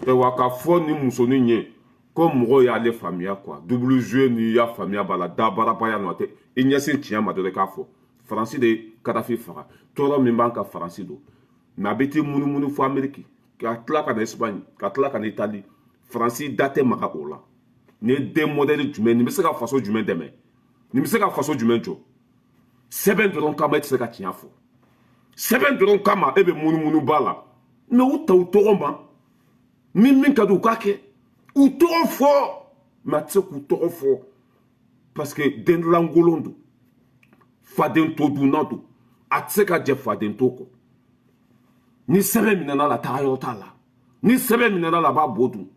[SPEAKER 1] Ayiwa, k'a fɔ nin musonin ye ko mɔgɔw y'ale faamuya quoi, double jeu, n'i y'a faamuya b'a la, dabarabaya nɔ tɛ. I ɲɛsin tiɲɛ ma dɔrɔn, k'a fɔ Faransi de ye Kadafi faga. Tɔɔrɔ min b'an kan, Faransi don. Mais a bɛ t'i munumunu fo Ameriki, ka tila ka na Espagne, ka tila ka na Itali. Faransi da tɛ maga o la. Nin ye den modèle jumɛn? Nin bɛ se ka faso jumɛn dɛmɛ? Nin bɛ se ka faso jumɛn jɔ? Sɛbɛn dɔrɔn kama, e tɛ se ka tiɲɛ fɔ. Sɛbɛn dɔrɔn kama, e bɛ munumunu ba la. Mais u ta u tɔgɔ ma ni min ka di u k'a kɛ, u tɔgɔ fɔ. Mais a tɛ se k'u tɔgɔ fɔ parce que den lankolon don, faden to dunna don, a tɛ se ka jɛ faden to kɔ. Ni sɛbɛn minɛna la, taga yɔrɔ t'a la. Ni sɛbɛn minɛna la, a b'a bo dun.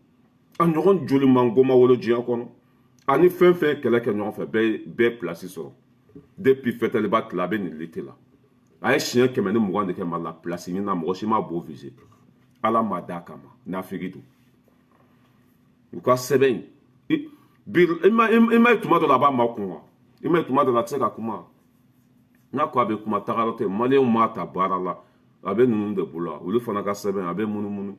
[SPEAKER 1] A ɲɔgɔn joli man goma wolo diɲɛ kɔnɔ? Ani fɛn fɛn kɛlɛ kɛ ɲɔgɔn fɛ, bɛɛ bɛɛ place sɔrɔ. Depuis fɛtɛliba tile, a bɛ nin lutte la. A ye siɲɛ 120 de kɛ Mali la place ɲini na, mɔgɔ si ma bo visé. Ala ma d'a kama, nafigi don. U ka sɛbɛn in bi, i ma ye, tuma dɔ la a b'a ma kun wa, i ma ye, tuma dɔ la a tɛ se ka kuma. N'a ko a bɛ kuma, tagayɔrɔ tɛ. Maliyɛnw m'a ta baara la, a bɛ ninnu de bolo. Olu fana ka sɛbɛn, a bɛ munumunu.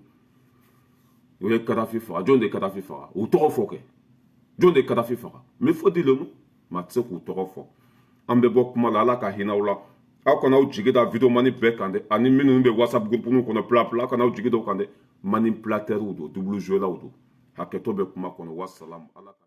[SPEAKER 1] U ye Kadafi faga. Jɔn de ye Kadafi faga? U tɔgɔ fɔ kɛ. Jɔn de ye Kadafi faga? Mais faut dire le nom. Maa tɛ se k'u tɔgɔ fɔ. An bɛ bɔ kuma la. Ala ka hinɛ aw la. Aw kana aw jigi da vidéoman bɛɛ kan dɛ, ani minnu bɛ WhatsApp groupe kɔnɔ pla pla, aw kana aw jigi da o kan dɛ. Manipulateurs don, double joueur don. Hakɛto bɛ kuma kɔnɔ. Wasalamu, ala ka.